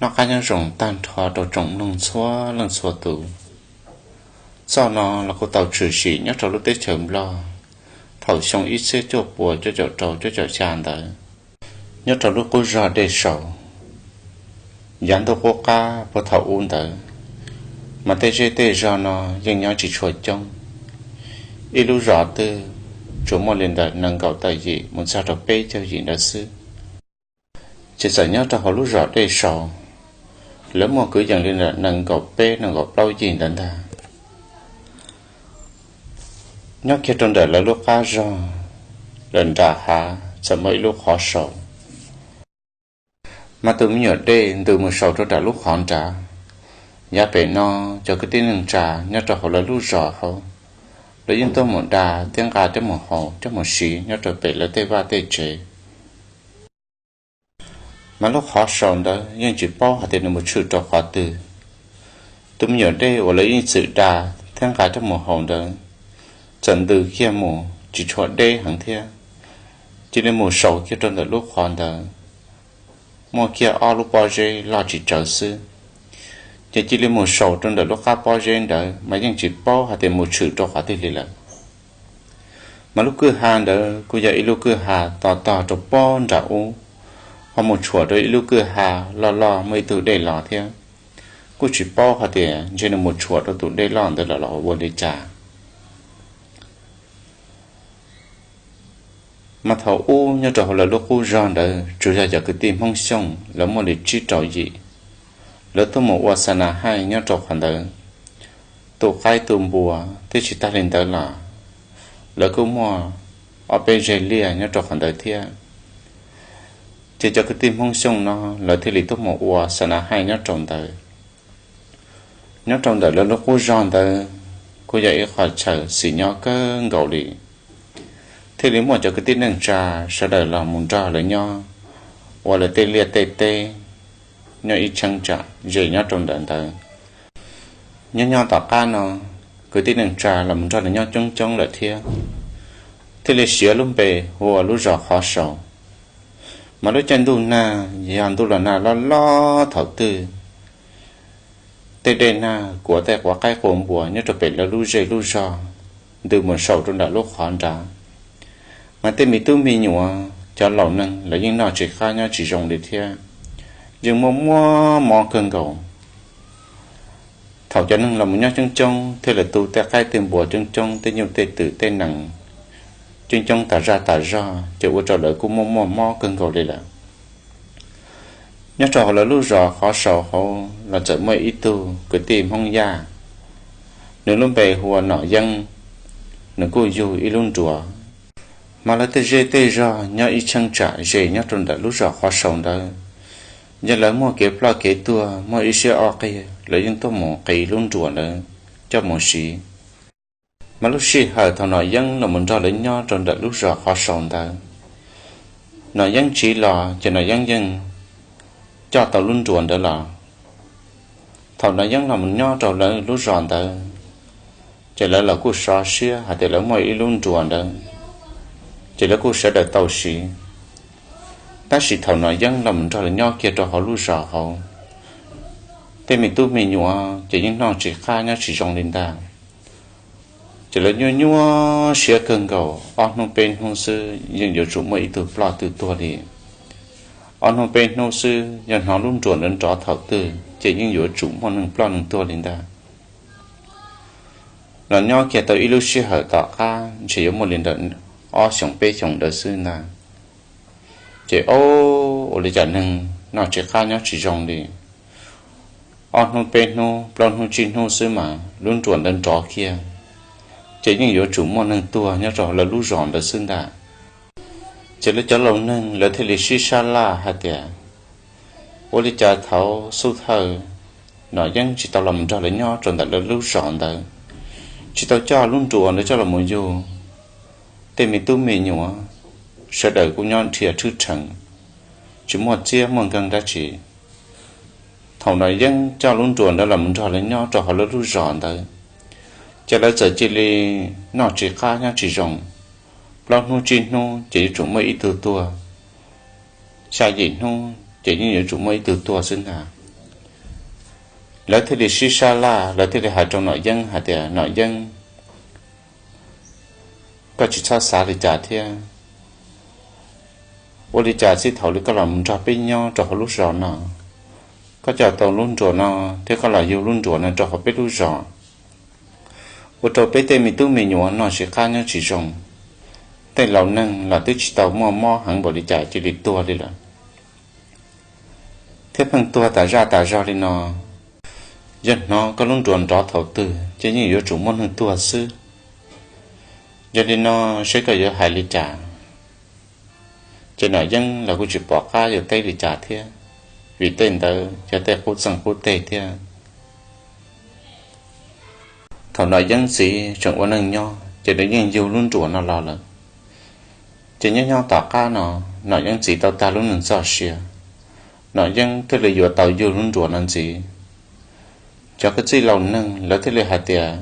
Noj qab nyob zoo tag nrho rau tsoom mloog txhua leej txhua tus. Txoj no los kuv tau tshwm sim nyob rau lub teb chaws Nplog thaum xyoo ib txhiab cuaj puas cuaj caum rau cuaj caum xya ntawd, nyob rau lub qub zog Dej Saus. Yav ntuj qub qab puag thaum ub ntawd, mas tej zej tej zog no yeej nyob tsis tshua coob. Ib lub zos twg tsuas muaj li ntawm nees nkaum tawm yim mus txog rau peb caug yim ntawd xwb. Ces txawm nyob rau hauv lub zos Dej Saus, lawv muaj kwv yees li ntawm nees nkaum peb nees nkaum plaub yim ntawd ntag. Nyob kiag rau ntawm lawv lub qab zog, lawm nram hav txawm muaj ib lub qhov saus. Mas tus me nyuam dej ntws mus saus rau nram lub qhov nrad. Yav pem no, cov kwv tij neej tsa nyob rau hauv lawv lub zos hauv, lawv yeej tuaj mus da thiab nqa coj mus haus coj mus siv nyob rau pem lawv tej vaj tej tsev. Mas lub qhov saus ntawd yeej tsis paub hais tias nws mus tshwm rau qhov twg. Tus me nyuam dej uas lawv yeej txwm da thiab nqa coj mus haus ntawd, txawm ntws kiag mus tsis tshua deb heev thiab, cia li mus saus kiag rau ntawm lub qhov ntawd, muaj kiag ob lub pob zeb loj tsis tsawg xwb. Ces cia li mus saus rau ntawm lub qab pob zeb ntawd mas yeej tsis paub hais tias mus tshwm rau qhov twg li lawm. Mas lub kwj ha ntawd kuj yog ib lub kwj ha to tog rau pob nram ub, ho mus tshuam rau ib lub kwj ha loj loj muaj ib tug dej los thiab. Kuj tsis paub hais tias ntshe nws mus tshuam rau tus dej loj ntawd lawm los ua li cas. Mas thaum ub nyob rau hauv lawv lub qub zog ntawd tsuas yog cov kwv tij Hmoob Xyooj lawv muaj li tsib rau yim, lawv tuaj mus ua xa na haij nyob rau qhov ntawd, tu qaib tu npua thiab tsis tag li ntawd los lawv kuj muaj ob peb zeg liaj nyob rau qhov ntawd thiab. Ces cov kwv tij Hmoob Xyooj no lawv thiaj li tuaj mus ua xa na haij nyob rau ntawd. Nyob rau ntawm lawv lub qub zog ntawd kuj yog ib qho chaw xis nyob kawg nkaus li, thiaj li muaj cov kwv tij neej tsa sawv daws los mus nrog lawv nyob, ua lawv tej liaj tej teb nyob ib cheeb tsam ze nyob rau ntawm ntawd. Nyob nyob tom qab no, kwv tij neej tsa los mus nrog lawv nyob coob coob lawm thiab, thiaj li siv lub npe hu ua lub zos Qhov Saus. Mas lub caij ntuj nag yog ntuj los nag loj loj thaum twg, tej dej nag kuav tej quav qaib quav npua nyob rau pem lawv lub zej lub zog ntws mus saum rau nram lub qhov nrad. Mas tej me tub me nyuam cov laus neeg lawv yeej noj tsis qab nyob tsis zoo li thiab, yeej muaj muaj mob kawg nkaus. Thaum cov neeg los mus nyob coob coob thiab lawv tu tej qaib tej npua coob coob, tej nyuj tej twm tej nees coob coob tas zaj tas zog ces ua rau lawv kuj muaj muaj mob kawg nkaus li lawm. Nyob rau hauv lawv lub zos Qhov Saus hauv los txawm muaj ib tug kwv tij Hmoob Yaj, nws lub npe hu ua Nom Yeeb, nws kuj yug ib lub nruas. Mas lawv tej zej tej zog nyob ib cheeb tsam ze nyob rau ntawm lub zos Qhov Saus ntawd, yog lawv muaj kev ploj kev tuag muaj ib siab ob qiag lawv yeej tuaj mus qiv lub nruas ntawd coj mus siv. Mas lub sij hawm thaum Nom Yeeb los mus nrog lawv nyob rau ntawm lub zos Qhov Saus ntawd, Nom Yeeb tsiv los ces Nom Yeeb yeej coj tau lub nruas ntawd los. Thaum Nom Yeeb los mus nyob rau lawv lub zos ntawd, ces lawv los kuj sov siab hais tias lawv muaj ib lub nruas ntawd, ces lawv kuj sawv daws tau siv. Tab sis thaum Nom Yeeb los mus nrog lawv nyob kiag rau hauv lub zos hauv, tej me tub me nyuam ces yeej noj tsis qab nyob tsis zoo li ntag. Ces lawv nyuaj nyuaj siab kawg nkaus, ob hnub peb hnub xwb yeej yuav tsum muaj ib tug ploj twg tuag li. Ob hnub peb hnub xwb yog hnov lub nruas ntawd nrov thaum twg ces yeej yuav tsum muaj neeg ploj neeg tuag li ntag. Los nyob kiag tau ib lub sij hawm tom qab ntshe yuav muaj li ntawm ob xyoos peb xyoos ntawd xwb ntag. Ces o, ua li cas neeg noj tsis qab nyob tsis zoo li. Ob hnub peb hnub plaub hnub tsib hnub xwb mas lub nruas ntawd nrov kiag, ces yeej yuav tsum muaj neeg tuag nyob rau lawv lub zos ntawd xwb ntag. Ces lawv cov laus neeg lawv thiaj li sib sab laj hais tias, ua li cas thaum xub thawj Nom Yeeb tsis tau los mus nrog lawv nyob rau ntawm lawv lub zos ntawd, tsis tau coj lub nruas ntawd coj los mus yug tej me tub me nyuam, sawv daws kuj nyob dhia rhwb rheev, tsis muaj txiab muaj nkeeg dab tsi. Thaum Nom Yeeb coj lub nruas ntawd los mus nrog lawv nyob rau hauv lawv lub zos ntawd, ces lawv txawm cia li noj tsis qab nyob tsis zoo. Plaub hnub tsib hnub ces yuav tsum muaj ib tug tuag, xya yim hnub ces yeej yuav tsum muaj ib tug tuag xwb ntag. Lawv thiaj li sib sab laj, lawv thiaj li hais rau Nom Yeeb hais tias, Nom Yeeb, koj tsis txhob xav li cas thiab. Ua li cas txij thaum li koj los nrog peb nyob rau hauv lub zos no, koj coj tau lub nruas no thiab koj los yug lub nruas no rau hauv peb lub zos, ua rau peb tej me tub me nyuam noj tsis qab nyob tsis zoo, tej laus neeg los twb tsis tau muaj mob heev npaum li cas cia li tuag li lawm, thiab pheej tuag tas zaj tas zog li no. Yog hnov koj lub nruas nrov thaum twg ces yeej yuav tsum muaj neeg tuag xwb. Yog li no, seb koj yuav hais li cas? Ces Nom Yeeb los kuj tsis pom qab yuav teb li cas thiab, vim tej ntawd yog tej qub txeeg qub teg thiab. Thaum Nom Yeeb txiv tseem ua neej nyob ces nws yeej yug lub nruas no los lawm. Ces nyob nyob tom qab no, Nom Yeeb txiv tau tag lub neej txoj sia, Nom Yeeb thiaj li yuav tau yug lub nruas no ntxiv. Cov kwv tij laus neeg lawv thiaj li hais tias,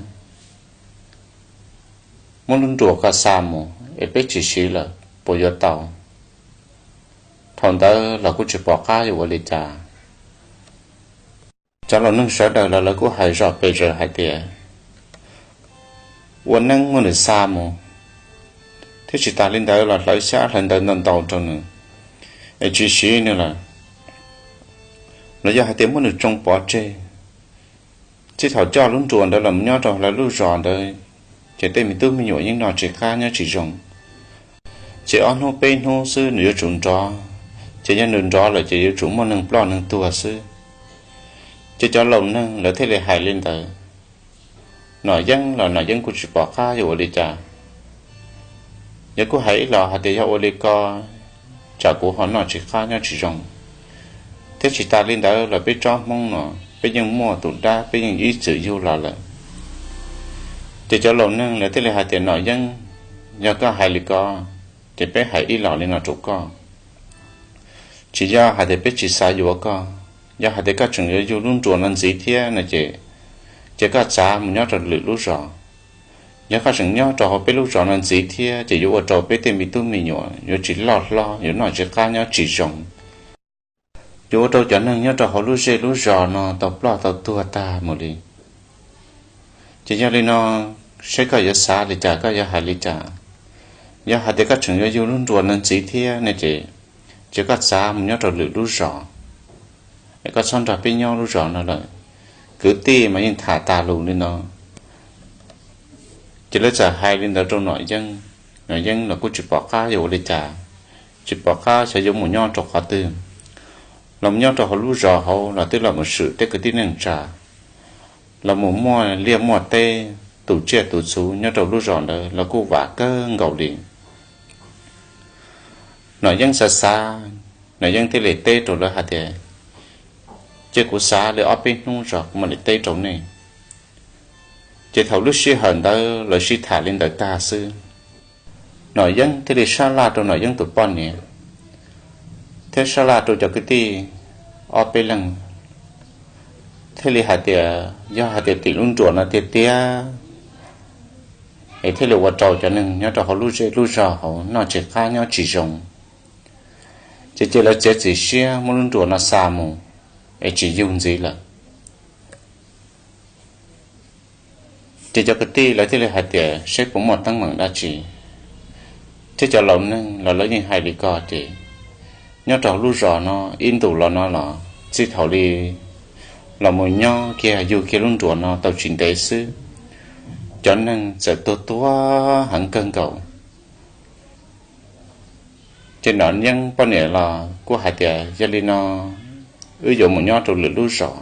Muab lub nruas ko xa mus es peb tsis siv lawm puas yuav tau? Thaum ntawd los kuj tsis pom qab yuav ua li cas. Cov laus neeg sawv daws los lawv kuj hais zom pes zaws hais tias, Ua neeb muab nws xa mus, thiab tsis tas li ntawd los hlawv xyab hlawv ntawv ntau ntau rau nws es tsis siv nws lawm, los yog hais tias muab nws tsoo pov tseg. Txij thaum coj lub nruas ntawd los nyob rau lawv lub zos ntawd, ces tej me tub me nyuam yeej noj tsis qab nyob tsis zoo. Ces ob hnub peb hnub xwb nws yuav tsum nrov, ces yog nws nrov lawm ces yuav tsum muaj neeg ploj neeg tuag xwb. Ces cov laus neeg lawv thiaj li hais li ntawd. Nom Yeeb los Nom Yeeb kuj tsis pom qab yuav ua li cas. Yog kuj hais ib los hais tias, Yog ua li ko, tsam kuv ho noj tsis qab nyob tsis zoo. Thiab tsis tas li ntawd los peb tsob Hmoob no peb yeej muaj tus dab, peb yeej ib txwm yug los lawm. Ces cov laus neeg lawv thiaj li hais tias, Nom Yeeb, yog koj hais li ko, ces peb hais ib los li no rau koj. Tsis yog hais tias peb tsis xav yuav koj, yog hais tias koj tseem yuav yug lub nruas no ntxiv thiab no ces, ces koj txav mus nyob rau lwm lub zos. Yog koj tseem nyob rau hauv peb lub zos no ntxiv thiab ces yuav ua rau peb tej me tub me nyuam yuav tsis loj hlob, yuav noj tsis qab nyob tsis zoo, yuav ua rau cov neeg nyob rau hauv lub zej lub zos no tau ploj tau tuag tag mus li. Ces yog li no, seb koj yuav xav li cas, koj yuav hais li cas? Yog hais tias koj tseem yuav yug lub nruas no ntxiv thiab ne ces, ces koj txav mus nyob rau lwm lub zos, es koj txhob nrog peb nyob lub zos no lawm. Kwv tij mas yeej tham tas lus li no. Ces lawv txawm hais li ntawd rau Nom Yeeb. Nom Yeeb los kuj tsis pom qab yuav ua li cas, tsis pom qab xyov yuav mus nyob rau qhov twg. Los mus nyob rau hauv lub zos hauv los twb los mus swm tej kwv tij neej tsa, los mus muaj liaj muaj teb, tus tsiaj tus txhu nyob rau lub zos ntawd los kuj vam kawg nkaus li. Nom Yeeb xav xav, Nom Yeeb thiaj li teb rau lawv hais tias, Cia kuv xav li ob peb hnub zog kuv mam li teb rau nej. Ces thaum lub sij hawm ntawd lawv sib tham li ntawd tag xwb, Nom Yeeb thiaj li sab laj rau Nom Yeeb tus poj niam thiab sab laj rau cov kwv tij ob peb leeg, thiaj li hais tias yog hais tias tim lub nruas no tiag tiag es thiaj li ua rau cov neeg nyob rau hauv lub zej lub zog hauv noj tsis qab nyob tsis zoo, ces cia lawv txiav txim siab muab lub nruas no xa mus es tsis yug ntxiv lawm. Ces cov kwv tij lawv thiaj li hais tias seb puas muaj teeb meem dab tsi, thiab cov laus neeg los lawv yeej hais li ko ces nyob rau lub zos no ib ntus los no los txij thaum li los mus nyob kiag yug kiag lub nruas no tau tsis ntev xwb, cov neeg txawm tuag tuag heev kawg nkaus. Ces Nom Yeeb poj niam los kuj hais tias yog li no, wb yuav mus nyob rau lwm lub zos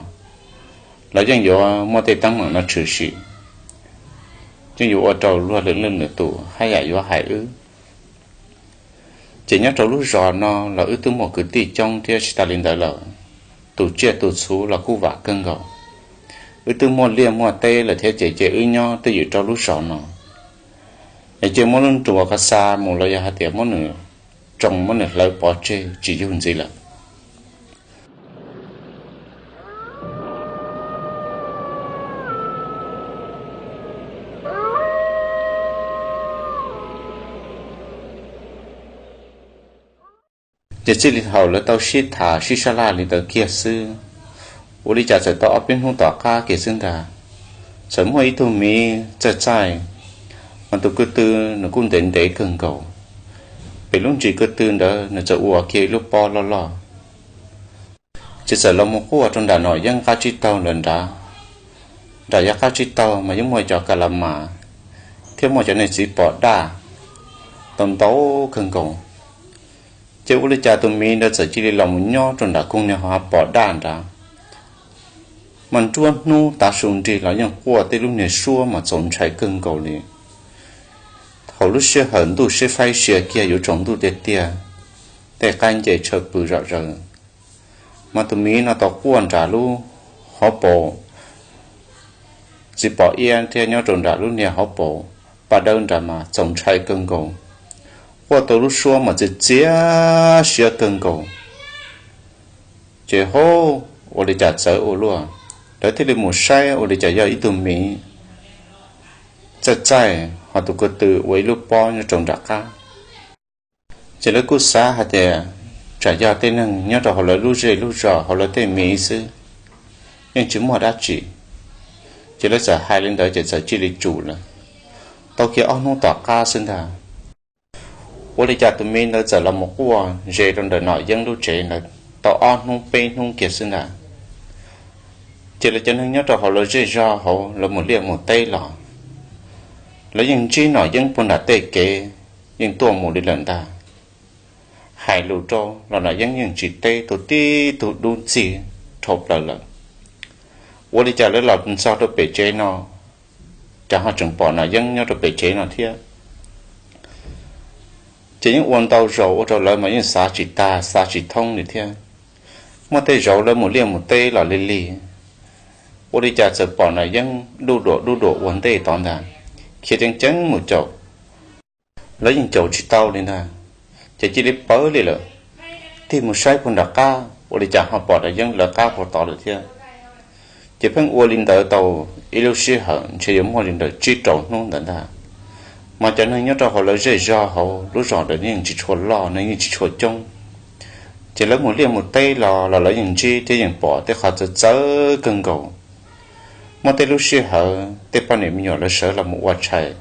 los yeej yuav muaj tej teeb meem no tshwm sim, yeej yuav ua rau luag lwm leej lwm tus haj yam yuav hais wb. Ces nyob rau lub zos no los wb twb muaj kwv tij coob thiab tsis tas li ntawd lawm, tus tsiaj tus txhu los kuj vam kawg nkaus. Wb twb muaj liaj muaj teb lawm thiab ces cia wb nyob twj ywm rau lub zos no, es cia muab lub nruas ko xa mus los yog hais tias muab nws tsoo muab nws hlawv pov tseg tsis yug ntxiv lawm. Ces txij li thaum lawv tau sib tham sib sab laj li ntawd kiag xwb, Ua li cas txawm tau ob peb hnub tom qab kiag xwb ntag, txawm muaj ib tug miv txaij txaij, mas tus ko tw nws kuj ntev ntev kawg nkaus, pem lub ntsis ko tw ntawd nws txawm ua kiag ib lub pob loj loj. Ces txawm los mus quaj rau nram Nom Yeeb qab tsib taug lawm nrad. Nram yog qab tsib taug mas yeej muaj cov ka la mas thiab muaj cov niag txiv pom daj tau ntau kawg nkaus. Ces ua li cas tus miv ntawd txawm cia li los mus nyob rau nram koog niag hauv pom daj nrad, mas nruab hnub tav su nrig los yeej quaj tej lub niag suab mas txaus ntshai kawg nkaus li. Thaum lub sij hawm ntuj sib faib sia kiag yuav tsaus ntuj tiag tiag, tej qaib nce tshaw pw zom zaws, mas tus miv no tau quaj nram lub hauv paus txiv pom iab thiab nyob rau nram lub niag hauv paus paj dawb nrad mas txaus ntshai kawg nkaus, quaj tau lub suab mas txiv txiav siab kawg nkaus. Ces hauv, ua li cas txawv ua luaj, lawv thiaj li mus saib ua li cas yog ib tug miv txaij txaij ho tus ko tw ua ib lub pob nyob rau nram qab. Ces lawv kuj xav hais tias tsam yog tej neeg nyob rau hauv lawv lub zej lub zos hauv lawv tej miv xwb, yeej tsis muaj dab tsi. Ces lawv txawm hais li ntawd ces txawm cia li tsum lawm. Tau kiag ob hnub tom qab xwb ntag, ua li cas tus miv ntawd txawm los mus quaj ze rau ntawm Nom Yeeb lub tsev ntawd tau ob hnub peb hnub kiag xwb ntag. Ces lawv cov neeg nyob rau hauv lawv zej zog hauv lawv mus liaj mus teb los, lawv yeej ntsib Nom Yeeb puag nram tej kev yeej tuaj mus li lawm ntag. Hais lus rau los Nom Yeeb yeej tsis teb, tus tib tug dub ntxig dhau plaws lawm. Ua li cas lawv los txog rau pem tsev no, cas ho tseem pom Nom Yeeb nyob rau pem tsev no thiab. Ces yeej ua ntau zaus ua rau lawv mas yeej xav tsis tag xav tsis thoob li thiab. Muaj tej zaus lawv mus liaj mus teb los lig lig, ua li cas txawm pom Nom Yeeb duj duam duj duam ua ntej tod ntag, khiav ceev ceev mus caum. Lawv yeej caum tsis tau li ntag, ces cia li pawv li lawm, tig mus saib puag nram qab ua li cas ho pom Nom Yeeb lawv qab puag tod lawm thiab. Ces pheej ua li ntawd tau ib lub sij hawm ntshe yuav muaj li ntawm tsib rau hnub ntawd ntag. Mas cov neeg nyob rau hauv lawv zej zog hauv lub zos ntawd yeej tsis tshua loj, neeg yeej tsis tshua coob. Ces lawv mus liaj mus teb los los lawv yeej ntsib thiab yeej pom tej qhov txawv txawv kawg nkaus. Muaj tej lub sij hawm tej poj niam me nyuam lawv sawv los mus ua tshais,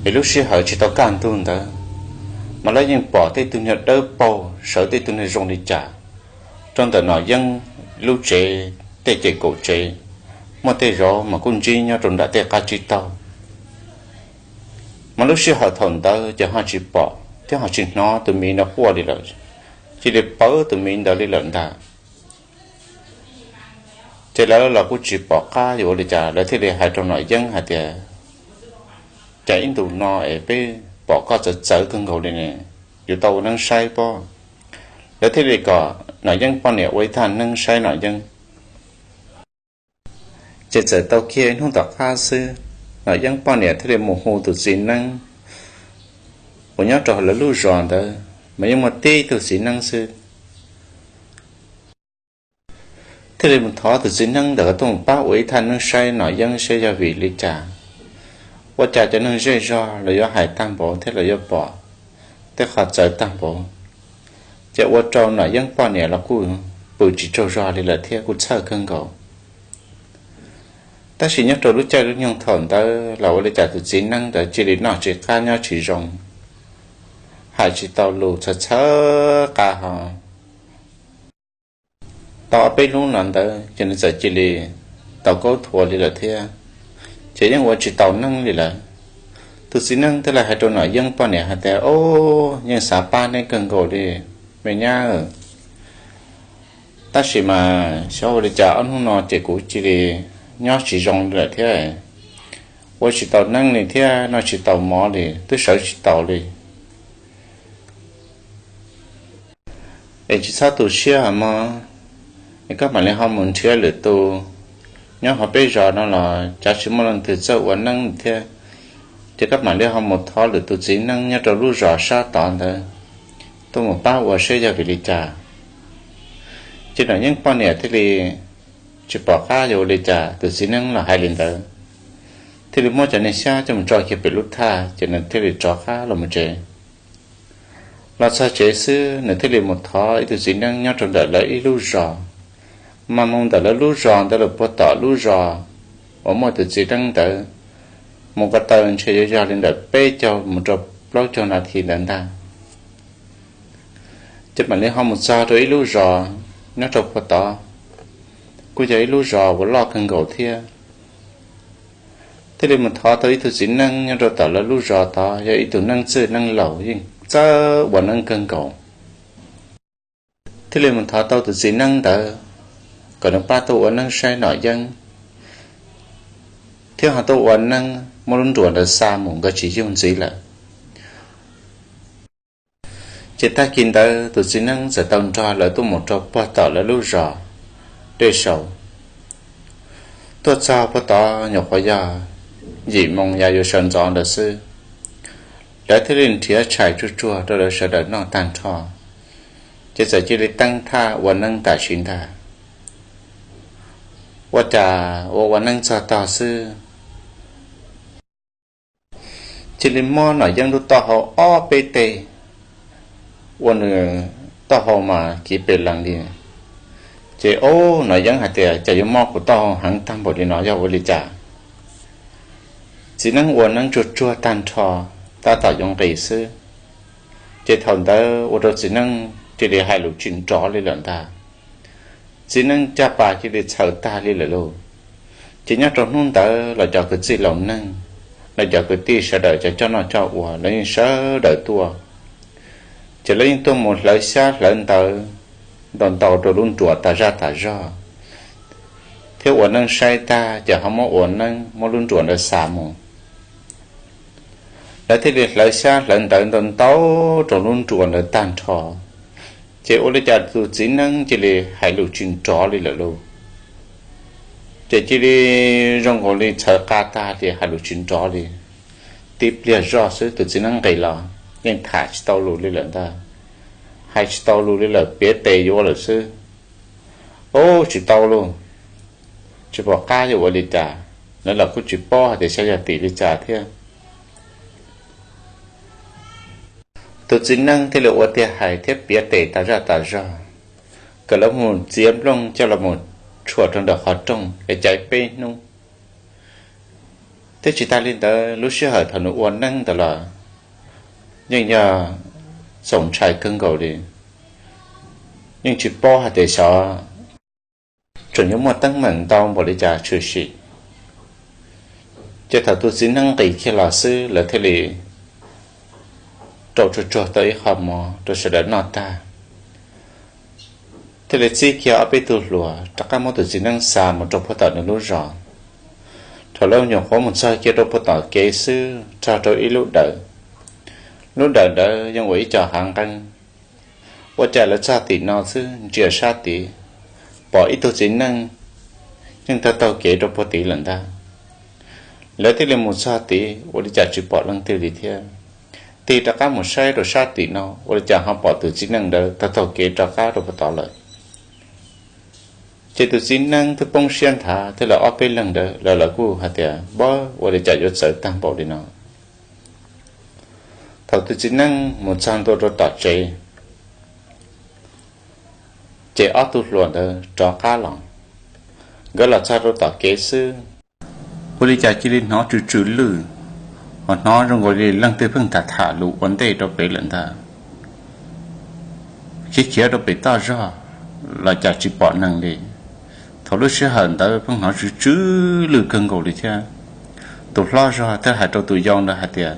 es lub sij hawm tsis tau kaj ntug ntawd, mas lawv yeej pom tej tug niag dawb paug sawv tej tug niag zoo li cas rau ntawm Nom Yeeb lub tsev, tej ces kaum tsev, muaj tej zaum mas kuj ntsib nyob rau nram tej qab tsib taug. Mas lub sij hawm thaum ntawd ces ho tsis pom thiab ho tsis hnov tus miv ntawd quaj li lawm, cia li pawv tus miv ntawd li lawm ntag. Ces lawv los kuj tsis pom qab yuav ua li cas, lawv thiaj li hais rau Nom Yeeb hais tias, cas ib ntus no es peb pom koj txawv txawv kawg nkaus li ne, yuav tau ua neeb saib pob. Lawv thiaj li kom Nom Yeeb poj niam ua ib thaj neeb saib Nom Yeeb. Ces txawm tau kiag ib hnub tom qab xwb, Nom Yeeb poj niam thiaj li mus hu tus txiv neeb uas nyob rau lawv lub zos ntawd, mas yeej muaj tib tug txiv neeb xwb. Thiaj li mus thov tus txiv neeb ntawd tuaj mus pab ua ib thaj neeb saib Nom Yeeb saib yog vim li cas, ua cas cov neeg zej zog los yuav hais tag npaum thiab los yuav pom tej qhov txawv tag npaum. Ces ua rau Nom Yeeb poj niam los kuj pw tsis tsaug zog li lawm thiab kuj txhawj kawg nkaus. Tab sis nyob rau lub caij lub nyoog thaum ntawd los ua li cas tus txiv neeb ntawd cia li noj tsis qab nyob tsis zoo, hais tsis tau lus, txhawj txhawj qa ho. Tau ob peb hnub los ntawd ces nws txawm cia li tau kaub thuav li lawm thiab, ces yeej ua tsis tau neeb li lawm. Tus txiv neeb thiaj li hais rau Nom Yeeb poj niam hais tias, Ob, yeej xav pab neb kawg nkaus li me nyab, tab sis mas xyov ua li cas ob hnub no ces kuv cia li nyob tsis zoo li lawm thiab, ua tsis tau neeb li thiab noj tsis tau mov li, twb sawv tsis taus li. Es tsis txhob tu siab mog, es koj mam li ho mus nrhiav lwm tus. Nyob hauv peb zos no los cav tsis muaj leej twg txawj ua neeb thiab, ces koj mam li ho mus thov lwm tus txiv neeb nyob rau lub zos sab tod ntawd tuaj mus pab ua seb yog vim li cas. Ces Nom Yeeb poj niam thiaj li tsis pom qab yuav ua li cas, tus txiv neeb los hais li ntawd, thiaj li muab cov niag xyab coj mus tso kiag pem lub thaj, ces nws thiaj li rov qab los mus tsev. Los txog tsev xwb nws thiaj li mus thov ib tug txiv neeb nyob rau ntawm lawv ib lub zos, Mas mus ntawm lawv lub zos ntawd los puag tom lub zos uas muaj tus txiv neeb ntawd mus ko taw ntshe yuav yog li ntawm peb caug mus rau plaub caug nas this ntawd ntag. Ces mam li ho mus txog rau ib lub zos nyob rau puag tod, kuj yog ib lub zos uas loj kawg nkaus thiab. Thiaj li mus thov tau ib tug txiv neeb nyob rau tom lawv lub zos tod, yog ib tug neeb txwj neeb laus yeej txawj ua neeb kawg nkaus. Thiaj li mus thov tau tus txiv neeb ntawd kom nws pab tuaj ua neeb saib Nom Yeeb, thiab ho tuaj ua neeb muab lub nruas ntawd xa mus, nkawd tsis yug ntxiv lawm. Ces tag kis ntawd tus txiv neeb txawm tau nrog lawv tuaj mus rau puag tom lawv lub zos dej saud. Tuaj txog puag tod nyuam qhuav yog yim moo yav yuav sawv ntxov ntawd xwb, lawv thiaj li nrhiav tshais tsuag tsuag rau lawv sawv daws noj tag nrho, ces txawm cia li teeb thaj ua neeb tam sim ntag. Ua cas ua ua neeb txog tog xwb, cia li mob Nom Yeeb lub taub hau ob peb teg, ua nws taub hau mas kiv pes lees li. Ces ub, Nom Yeeb hais tias, cas yuav mob kuv taub hau heev tag npaum li no yog ua li cas? Txiv neeb ua neeb tsuag tsuag tag nrho, tab tom yuav nqis xwb, ces thaum ntawd ua rau txiv neeb cia li hais lus tsis nrov li lawm ntag. Txiv neeb caj pas cia li txhaws tag li lawm lauj. Ces nyob rau hnub ntawd los cov kwv tij laus neeg, los cov kwv tij sawv daws cov coj noj coj ua los yeej sawv daws tuaj. Ces lawv yeej tuaj mus hlawv xyab hlawv ntawv ntau ntau rau lub nruas tas zaj tas zog, thiab ua neeb saib tag ces ho muab ua neeb muab lub nruas ntawd xa mus. Lawv thiaj li hlawv xyab hlawv ntawv ntau ntau rau lub nruas ntawd tag nrho, ces ua li cas tus txiv neeb cia li hais lus tsis nrov li lawm lauj. Ces cia li zoo nkaus li txhaws qa tag li, hais lus tsis nrov li. Tib pliag zoj xwb tus txiv neeb nqis los yeej tham tsis tau lus li lawm ntag. Hais tsis tau lus li lawm, piav tes yuav lawm xwb. Ub, tsis tau lauj, tsis pom qab yuav ua li cas, lawv los kuj tsis paub hais tias xyov yog tim li cas thiab. Tus txiv neeb thiaj li ua tiag hais thiab piav tes tas zaj tas zog, kom lawv mus txiav nplooj coj los mus tshuam rau ntawm qhov rooj es caiv peb hnub. Thiab tsis tas li ntawd, lub sij hawm thaum nws ua neeb ntawd los yeej yog txaus ntshai kawg nkaus li, yeej tsis paub hais tias xyov tseem yuav muaj teeb meem ntau npaum li cas tshwm sim. Ces thaum tus txiv neeb nqis kiag los xwb, lawv thiaj li rau tsuag tsuag tau ib qho mov rau sawv daws noj tag, thiaj li txib kiag ob peb tug hluas rov qab muab tus txiv neeb xa mus rau puag tom nws lub zos. Thaum lawv nyuam qhuav mus txog kiag rau puag tom kev xwb, txog rau ib lub dawm, lub dawm ntawd yeej ua ib co hav nqeeb. Ua cas lawv txog tim no xwb ntsia sab tid, pom ib tug txiv neej yeej taug taug kev rau puag tid lawm ntag. Lawv thiaj li mus txog tid ua li cas tsis pom leej twg li thiab. Tig rov qab mus saib rau sab tim no ua li cas ho pom tus txiv neej ntawd taug taug kev rov qab rau puag tod lawm. Ces tus txiv neej twb poob siab nthav thiab lawv ob peb leeg ntawd lawv lawv kuj hais tias, npawg, ua li cas yuav txawv tag npaum li no. Thaum tus txiv neej mus txog ntua rau tom tsev, ces ob tug hluas ntawd rov qab los. Nkawd los txog rau tom kev xwb, ua li cas cia li hnov tsw tsw lwj, ho hnov zoo nkaus li leej twg pheej tham tham lus ua ntej rau pem lawm ntag. Khiav khiav rau pem toj zog los cas tsis pom neeg li. Thaum lub sij hawm ntawd pheej hnov tsw tsw lwj kawg nkaus li thiab. Tus hlob zog thiaj hais rau tus yau ntawd hais tias,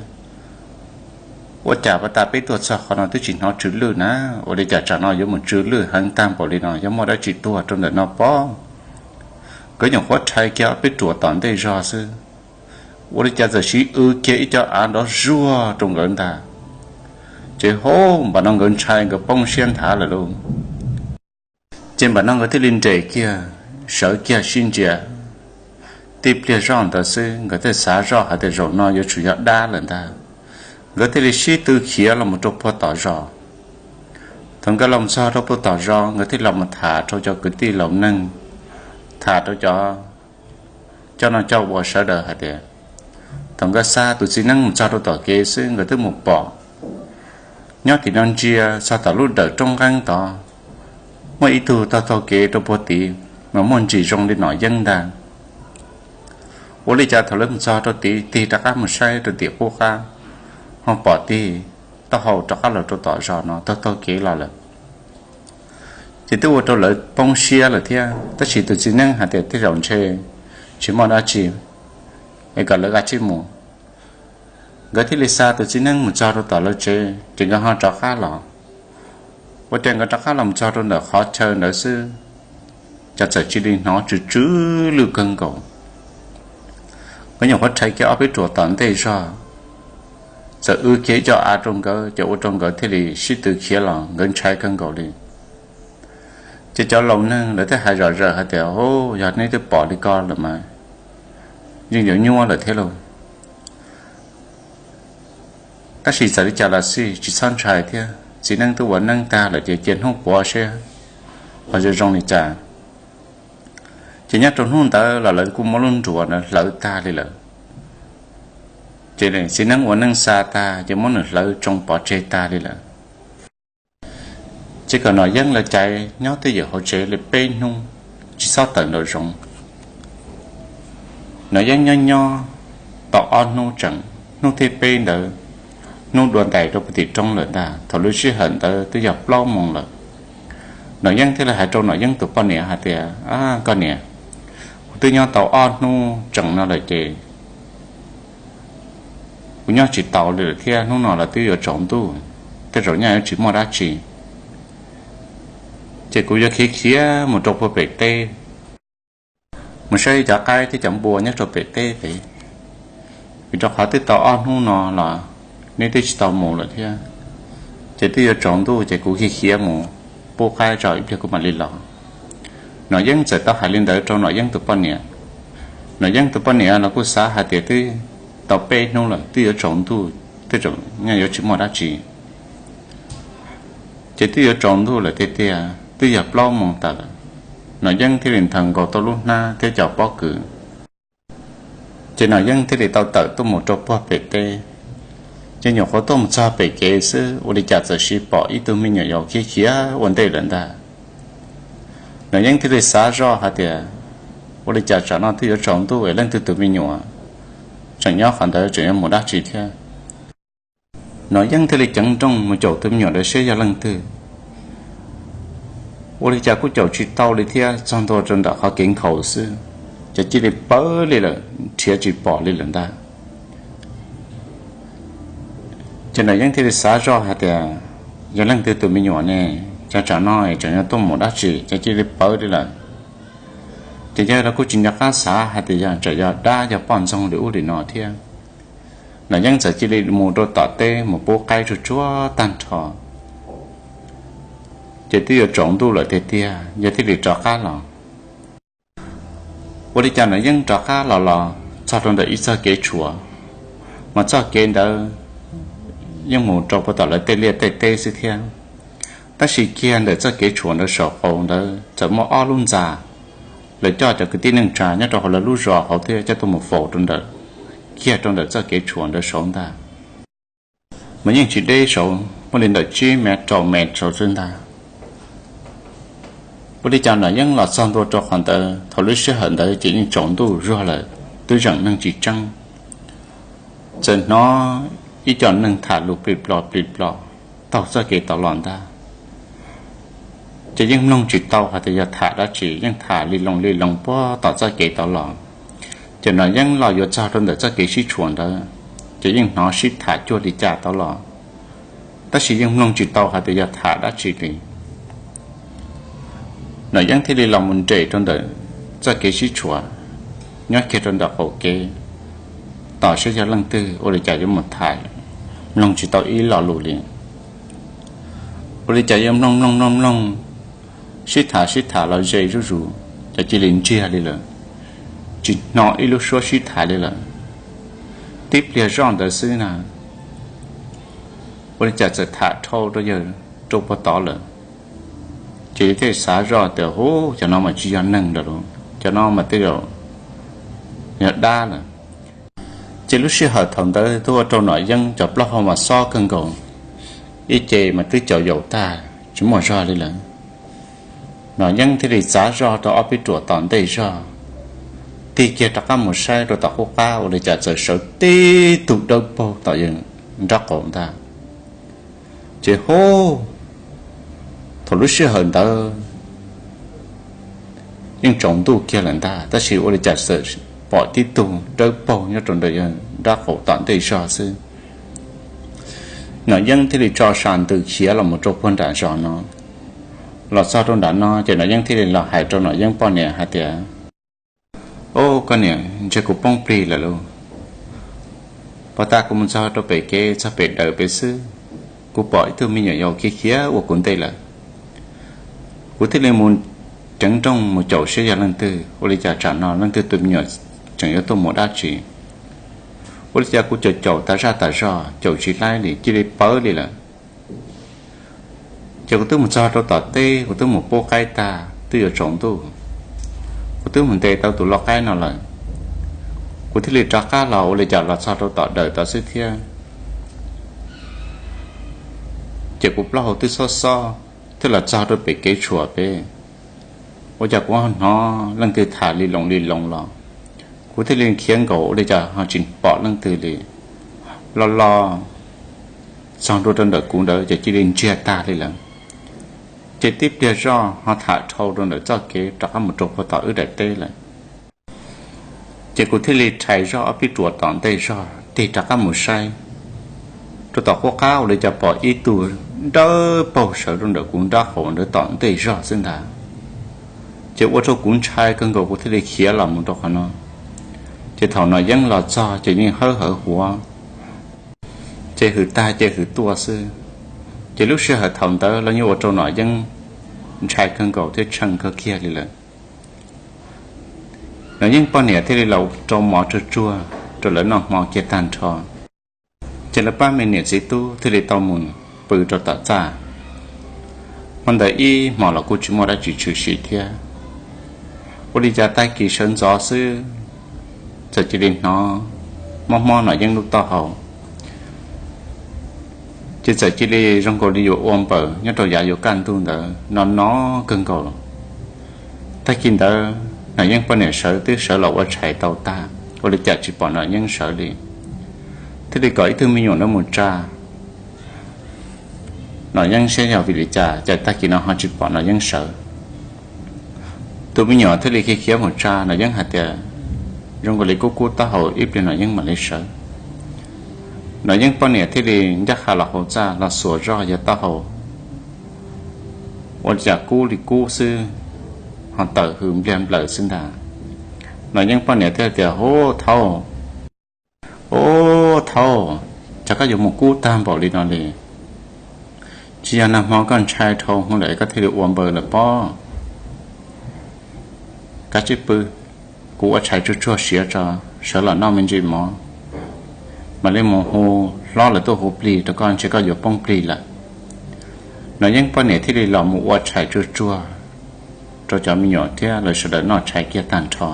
ua cas pas tas peb tuaj txog qhov no twb tsis hnov tsw lwj na, ua li cas tsam no yuav mus tsw lwj heev tag npaum li no, yog muaj dab tsi tuag rau ntawm no pob? Nkawd nyuam qhuav rhais kiag ob peb ruam tom ntej zog xwb, ua li cas txawm sib w kiag ib co av nrov zuag rau nkawd ntag. Ces hov npam no nkawd ntshai nkawd poob siab nthav lawm lauj. Ces npam no nkawd thiaj li nres kiag, sawv kiag sib ntsia. Tib pliag zoj ntawd xwb nkawd thiaj xav zoj hais tias zaum no yuav tsum yog dab lawm ntag. Nkawd thiaj li sib tw khiav los mus rau puag tom zos. Thaum nkawd los txog rau puag tom zos nkawd thiaj los mus tham rau cov kwv tij laus neeg, tham rau cov coj noj coj ua sawv daws hais tias, thaum nkawd xa tus txiv neeb mus txog rau tom kev xwb nkawd twb mus pom, nyob tim no ntsia txog tom lub dawm roob nqeeb tod, muaj ib tug taug taug kev rau puag tid. mas muaj ntsis zoo li Nom Yeeb ntag. Ua li cas thaum lawv mus txog rau tid, tig rov qab mus saib rau tim qub qab, ho pom tig taub hau rov qab los rau tom zos no taug taug kev los lawm. Ces twb ua rau lawv poob siab lawm thiab, tab sis tus txiv neeb hais tias tej zaum ntshe tsis muaj dab tsi, es kom lawv kav tsij mus. Nkawd thiaj li xa tus txiv neeb mus txog rau tom lawv tsev, ces nkawd ho rov qab los. Ua cas nkawd rov qab los txog rau ntawm qhov chaw ntawd xwb, cas txawm cia li hnov tsw tsw lwj kawg nkaus. Nkawd nyuam qhuav rhais kiag ob peb ruam tom ntej zog, txawm w kiag ib co av rau nkawd, ces ua rau nkawd thiaj li sib tw khiav los, nkawd ntshai kawg nkaus li. Ces cov laus neeg lawv thiaj hais zom zaws hais tias, Yog neb twb pom li ko lawm mas yeej yuav nyuaj lawm thiab lauj. Tab sis txawm li cas los xij tsis txhob ntshai thiab, txiv neeb twb ua neeb tag lawm ces cia hnub puav seb ho zoo zoo li cas. Ces nyob rau hnub ntawd los lawv kuj muab lub nruas ntawd hlawv tag li lawm. Ces txiv neeb ua neeb xa tag ces muab nws hlawv tsoo pov tseg tag li lawm. Ces kom Nom Yeeb lawv caiv nyob twj ywm hauv tsev li peb hnub, tsis txhob tawm nraum zoov. Nom Yeeb nyob nyob tau ob hnub tseem, hnub thib peb ntawd, hnub dua ntais rau puag tim roob lawm ntag. Thaum lub sij hawm ntawd twb yog plaub moos lawm. Nom Yeeb thiaj li hais rau Nom Yeeb tus poj niam hais tias, Koj niam, kuv twb nyob tau ob hnub tseem no lawm ces kuv nyob tsis tau li lawm thiab, hnub no los twb yuav tsaus ntuj, tej zaum nyaj yuav tsis muaj dab tsi. Ces kuv yuav khiav khiav mus rau puag pem teb, mus saib cov qaib thiab cov npua nyob rau pem teb pem, vim rau qhov twb tau ob hnub no los neb twb tsis tau mus lawm thiab, ces twb yuav tsaus ntuj ces kuv khiav khiav mus pub qaib tso ib pliag kuv mam li los. Nom Yeeb txawm tau hais li ntawd rau Nom Yeeb tus poj niam. Nom Yeeb tus poj niam los kuj xav hais tias twb tau peb hnub lawm twb yuav tsaus ntuj, tej zaum nyaj yuav tsis muaj dab tsi. Ces twb yuav tsaus ntuj lawm tiag tiag, twb yog plaub moos tas lawm. Nom Yeeb thiaj li nthos nkaus tau lub hnab thiab cov pob kws, ces Nom Yeeb thiaj li tau tawm tuaj mus rau puag pem teb. Ces nyuam qhuav tuaj mus txog pem kev xwb, ua li cas txawm sis pom ib tug me nyuam yaus khiav khiav ua ntej lawm ntag. Nom Yeeb thiaj li xav zoj hais tias, ua li cas tsam no twb yuav tsaus ntuj es leej twg tus me nyuam tseem nyob qhov ntawd, tseem yuav mus dab tsi thiab. Nom Yeeb thiaj li ceev nrooj mus caum tus me nyuam ntawd seb yog leej twg. Ua li cas kuj caum tsis tau li thiab, txog ntua rau ntawm qhov kev nkhaus xwb, ces cia li pawv li lawm, nrhiav tsis pom li lawm ntag. Ces Nom Yeeb thiaj li xav zoj hais tias, yog leej twg tus me nyuam ne, cas tsam no tseem yuav tuaj mus dab tsi, ces cia li pawv li lawm. Ces yog los kuj tsis nco qab xav hais tias yog tsam yog dab yog poj ntxoog li ub li no thiab. Nom Yeeb txawm cia li mus rau tom teb mus pub qaib tsuag tsuag tag nrho, ces twb yuav tsaus ntuj lawm tiag tiag, yog thiaj li rov qab los. Ua li cas Nom Yeeb rov qab los los txog rau ntawm ib txoj kev tshuam, mas txoj kev ntawd yeej mus rau puag tom lawv tej liaj tej teb xwb thiab. Tab sis kiag ntawm txoj kev tshuam ntawd saum qaum ntawd txawm muaj ob lub ntxa, lawv coj cov kwv tij neej tsa nyob rau hauv lawv lub zos hauv thiab coj tuaj mus faus rau ntawm, kiag rau ntawm txoj kev tshuam ntawd saud ntag. Mas yeej tsis deb saud, muaj li ntawm tsib mev rau mev saud xwb ntag. Ua li cas Nom Yeeb los txog ntua rau qhov ntawd, thaum lub sij hawm ntawd ces yeej tsaus ntuj zuag lawm, twb zeem neeg tsis tseeb. Txawm hnov ib co neeg tham lus plig plog plig plog taug txoj kev tod los ntag. Ces yeej mloog tsis tau hais tias yog tham dab tsi, yeej tham li loo li loo puag tom txoj kev tod los. Ces Nom Yeeb los yuav txog rau ntawm txoj kev sib tshuam ntawd, ces yeej hnov sib tham cuag li cas tod los, tab sis yeej mloog tsis tau hais tias yog tham dab tsi li. Nom Yeeb thiaj li los mus nres rau ntawm txoj kev sib tshuam, nyob kiag rau ntawm qaum kev, tos saib yog leej twg, ua li cas yuav mus tham, mloog tsis tau ib lo lus li. Ua li cas yuav mloog mloog mloog mloog, sib tham sib tham los ze zuj zus, ces cia li ntsiag li lawm, tsis hnov ib lub suab sib tham li lawm. Tib pliag zoj ntawd xwb na, ua li cas txawm tham dhau rau yawg rau puag tod lawm. Ces thiaj xav zoj tias, Hu, cov no mas tsis yog neeg lawm lauj, cov no mas tej zaum yog dab lawm. Ces lub sij hawm thaum ntawd twb ua rau Nom Yeeb cov plaub hau mas xob kawg nkaus, ib ce mas twb caum yaum tag tsis muaj zog li lawm. Nom Yeeb thiaj li txav zog rau ob peb ruam tom ntej zog, tig kiag rov qab mus saib rau tom qub qab ua li cas txawm sawv tib tug dawb paug tom yawg nraub qaum ntag. Ces hub, thaum lub sij hawm ntawd yeej tsaus ntuj kiag lawm ntag, tab sis ua li cas txawm pom tib tug dawb paug nyob rau ntawm yawg nraub qaum tom ntej zog xwb. Nom Yeeb thiaj li tso sam ntws khiav los mus rau puag nram zos no. Los txog rau nram no ces Nom Yeeb thiaj li los hais rau Nom Yeeb poj niam hais tias, Au, koj niam, ntshe kuv poob plig lawm lauj. Pov tas kuv mus txog rau pem kev, txog pem dawm pem xwb, kuv pom ib tug me nyuam yaus khiav khiav ua kuv ntej lawm. Kuv thiaj li mus ceev nrooj mus caum saib yog leej twg, ua li cas tsam no leej twg tus me nyuam tseem yuav tuaj mus dab tsi. Ua li cas kuv caum caum tas zaj tas zog caum tsis laib li, cia li pawv li lawm. Ces kuv twb mus txog rau tom teb, kuv twb mus pub qaib tag twb yuav tsaus ntuj, kuv twb mus ntes tau tus lau qaib no lawm. Kuv thiaj li rov qab los ua li cas los txog rau tom dawm tod xwb thiab. Ces kuv plaub hau twb xob xob, thiaj los txog rau pem kev tshuam pem. Ua cas kuv hnov leej twg tham li loos li loos los, kuv thiaj li khiav nkaus ua li cas ho tsis pom leej twg li. Los los txog ntua rau ntawm kuv ntawd ces cia li ntsiag tag li lawm. Ces tib pliag zoj ho tham dhau rau ntawm txoj kev rov qab mus rau puag tom wb daim teb lawm. Ces kuv thiaj li rhais zog ob peb ruam tom ntej zog tig rov qab mus saib rau tom qub qab ua li cas pom ib tug dawb paug sawv rau ntawm kuv nraub qaum ntawd tom ntej zog xwb ntag. Ces ua rau kuv ntshai kawg nkaus kuv thiaj li khiav los mus rau qhov no. Ces thaum Nom Yeeb los txog ces yeej hawb hawv huav, ces hwm tag ces hwm tuaj xwb. Ces lub sij hawm thaum ntawd los yeej ua rau Nom Yeeb ntshai kawg nkaus thiab tshee kawg kiag li lawm. Nom Yeeb poj niam thiaj li los rau mov tsuag tsuag rau lawv noj hmo kiag tag nrho. Ces lawv pab me niam txiv tub thiaj li tau mus pw rau tom txaj. Hmo ntawd ib hmos los kuj tsis muaj dab tsi tshwm sim thiab. Ua li cas tag kis sawv ntxov xwb, txawm cia li hnov mob mob Nom Yeeb lub taub hau. Ces txawm cia li zoo nkaus li yuav ua npaws nyob rau yav yuav kaj ntug ntawd no no kawg nkaus. Tag kis ntawd Nom Yeeb poj niam sawv twb sawv los ua tshais tau tag, ua li cas tsis pom Nom Yeeb sawv li. Thiaj li kom ib tug me nyuam ntawd mus tsa Nom Yeeb saib yog vim li cas cas tag kis no ho tsis pom Nom Yeeb sawv. Tus me nyuam thiaj li khiav khiav mus tsa Nom Yeeb hais tias, zoo nkaus li kub kub taub hau ib pliag Nom Yeeb mam li sawv. Nom Yeeb poj niam thiaj li ncaj qha los hauv txaj los xuas zoj yawg taub hau, ua li cas kub li kub xwb, ho tawm hws npliag nplaws xwb ntag. Nom Yeeb poj niam thiaj tias, Ub thaub, ub thaub, cas koj yuav mus kub tag npaum li no li? Tsis yog nag hmo koj ntshai dhau hwv lawm koj thiaj li ua npaws lawm pob? Kav tsij pw, kuv ua tshais tsuag tsuag siav tso, sawv los noj me ntsis mov, mam li mus hu hlob lawv tuaj hu plig rau koj, ntshe koj yuav poob plig lawm. Nom Yeeb poj niam thiaj li los mus ua tshais tsuag tsuag rau cov me nyuam thiab lawv sawv daws noj tshais kiag tag nrho,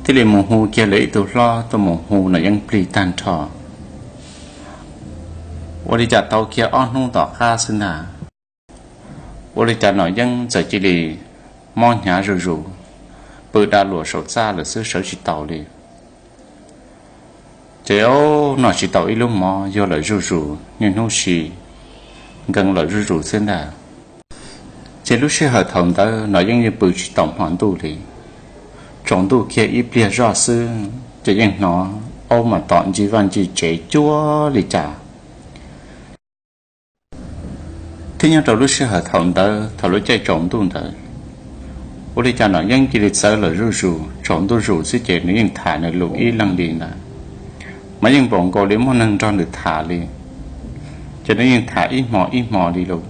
thiaj li mus hu kiag lawv ib tug hlob tuaj mus hu Nom Yeeb plig tag nrho. Ua li cas tau kiag ob hnub tom qab xwb ntag, ua li cas Nom Yeeb txawm cia li mob hnyav zuj zus, pw da luam saum txaj lawm xwb sawv tsis taus li. Ces noj tsis tau ib lub mov yuag lawm zuj zus, niaj hnub si nkees lawm zuj zus xwb ntag. Ces lub sij hawm thaum ntawd Nom Yeeb yeej pw tsis tau hmo ntuj li. Tsaus ntuj kiag ib pliag zoj xwb ces yeej hnov aub mas tom ncig vaj ncig tsev cuag li cas. Thiab nyob rau lub sij hawm thaum ntawd thaum lub caij tsaus ntuj ntawd, ua li cas Nom Yeeb cia li txawv lawm zuj zus, tsaus ntuj zus xwb ces nws yeej tham nws lus ib leeg li ntawd, mas yeej npaum nkaus li muaj neeg nrog nws tham li. Ces nws yeej tham ib hmo ib hmo li lus,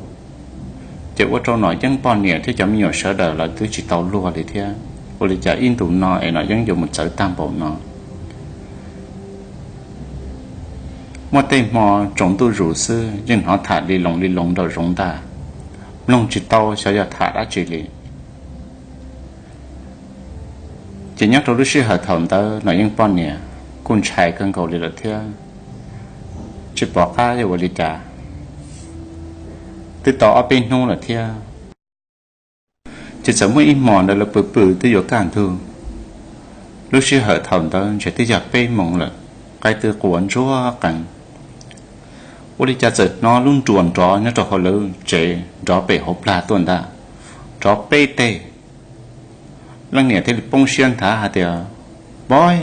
ces ua rau Nom Yeeb poj niam thiab cov me nyuam sawv daws lawv twb tsis tau luag li thiab. Ua li cas ib ntus no es Nom Yeeb yuav mus txawv tag npaum no? Muaj tej hmo tsaus ntuj zus xwb yeej hnov tham li loos li loos nraum zoov ntag, mloog tsis tau xyov yog tham dab tsi li. Ces nyob rau lub sij hawm thaum ntawd Nom Yeeb poj niam kuj ntshai kawg nkaus li lawm thiab, tsis pom qab yuav ua li cas. Twb tau ob peb hnub lawm thiab, Ces txawm muaj ib hmos ntawd lawv pw pw twb yuav kaj ntug. Lub sij hawm thaum ntawd ntshe twb yog peb moos lawm, qaib twb qua ntsuag qees. Ua li cas txawm hnov lub nruas nrov nyob rau hauv lawv tsev nrov pem hauv plag tuaj ntag, nrov peb teg. Leej niam thiaj li poob siab nthav hais tias, Pob,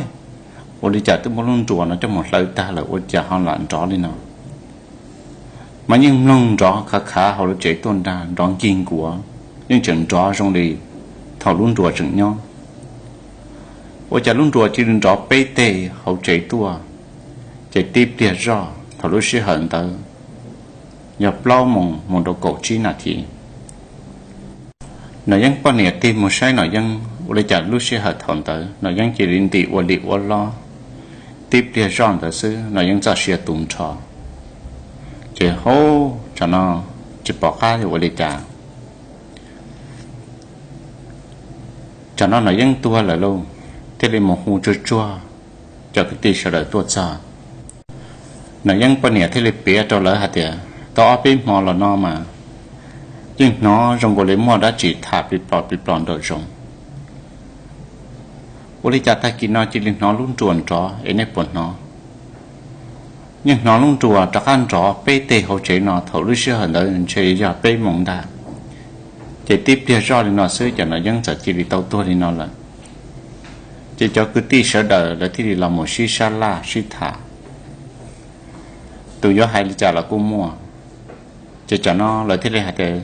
ua li cas twb muab lub nruas no coj mus hlawv tag lawm ua cas ho lam nrov li no? Mas yeej mloog nrov khav khav hauv lawv tsev tuaj ntag, nrov nkig nkuav, yeej tseem nrov zoo li thaum lub nruas tseem nyob. Ua cas lub nruas cia li nrov peb teg hauv tsev tuaj, ces tib pliag zoj thaum lub sij hawm ntawd yog plaub moos mus rau kaum tsib nas this. Nom Yeeb poj niam tig mus saib Nom Yeeb, ua li cas lub sij hawm thaum ntawd Nom Yeeb cia li ntim ua li ua lob. Tib pliag zoj ntawd xwb Nom Yeeb txoj sia tu nrho, ces hauv tsam no tsis pom qab yuav ua li cas. Tsam no Nom Yeeb tuag lawm lauj, thiaj li mus hu tsuag tsuag cov kwv tij sawv daws tuaj txog. Nom Yeeb poj niam thiaj li piav rau lawv hais tias, Tau ob peb hmo los no mas yeej hnov zoo nkaus li muaj dab tsi tham pib plo pib plo nraum zoov. Ua li cas tag kis no cia li hnov lub nruas nrov es nej puas hnov? Yeej hnov lub nruas rov qab nrov peb teg hauv tsev no, thaum lub sij hawm ntawd ntshe yog peb moos ntag. Ces tib pliag zoj li no xwb ces Nom Yeeb txawm cia li tau tuag li no lawm. Ces cov kwv tij sawv daws lawv thiaj li los mus sib sab laj sib tham, tus yuav hais li cas los kuj muaj. Ces tsam no lawv thiaj li hais tias,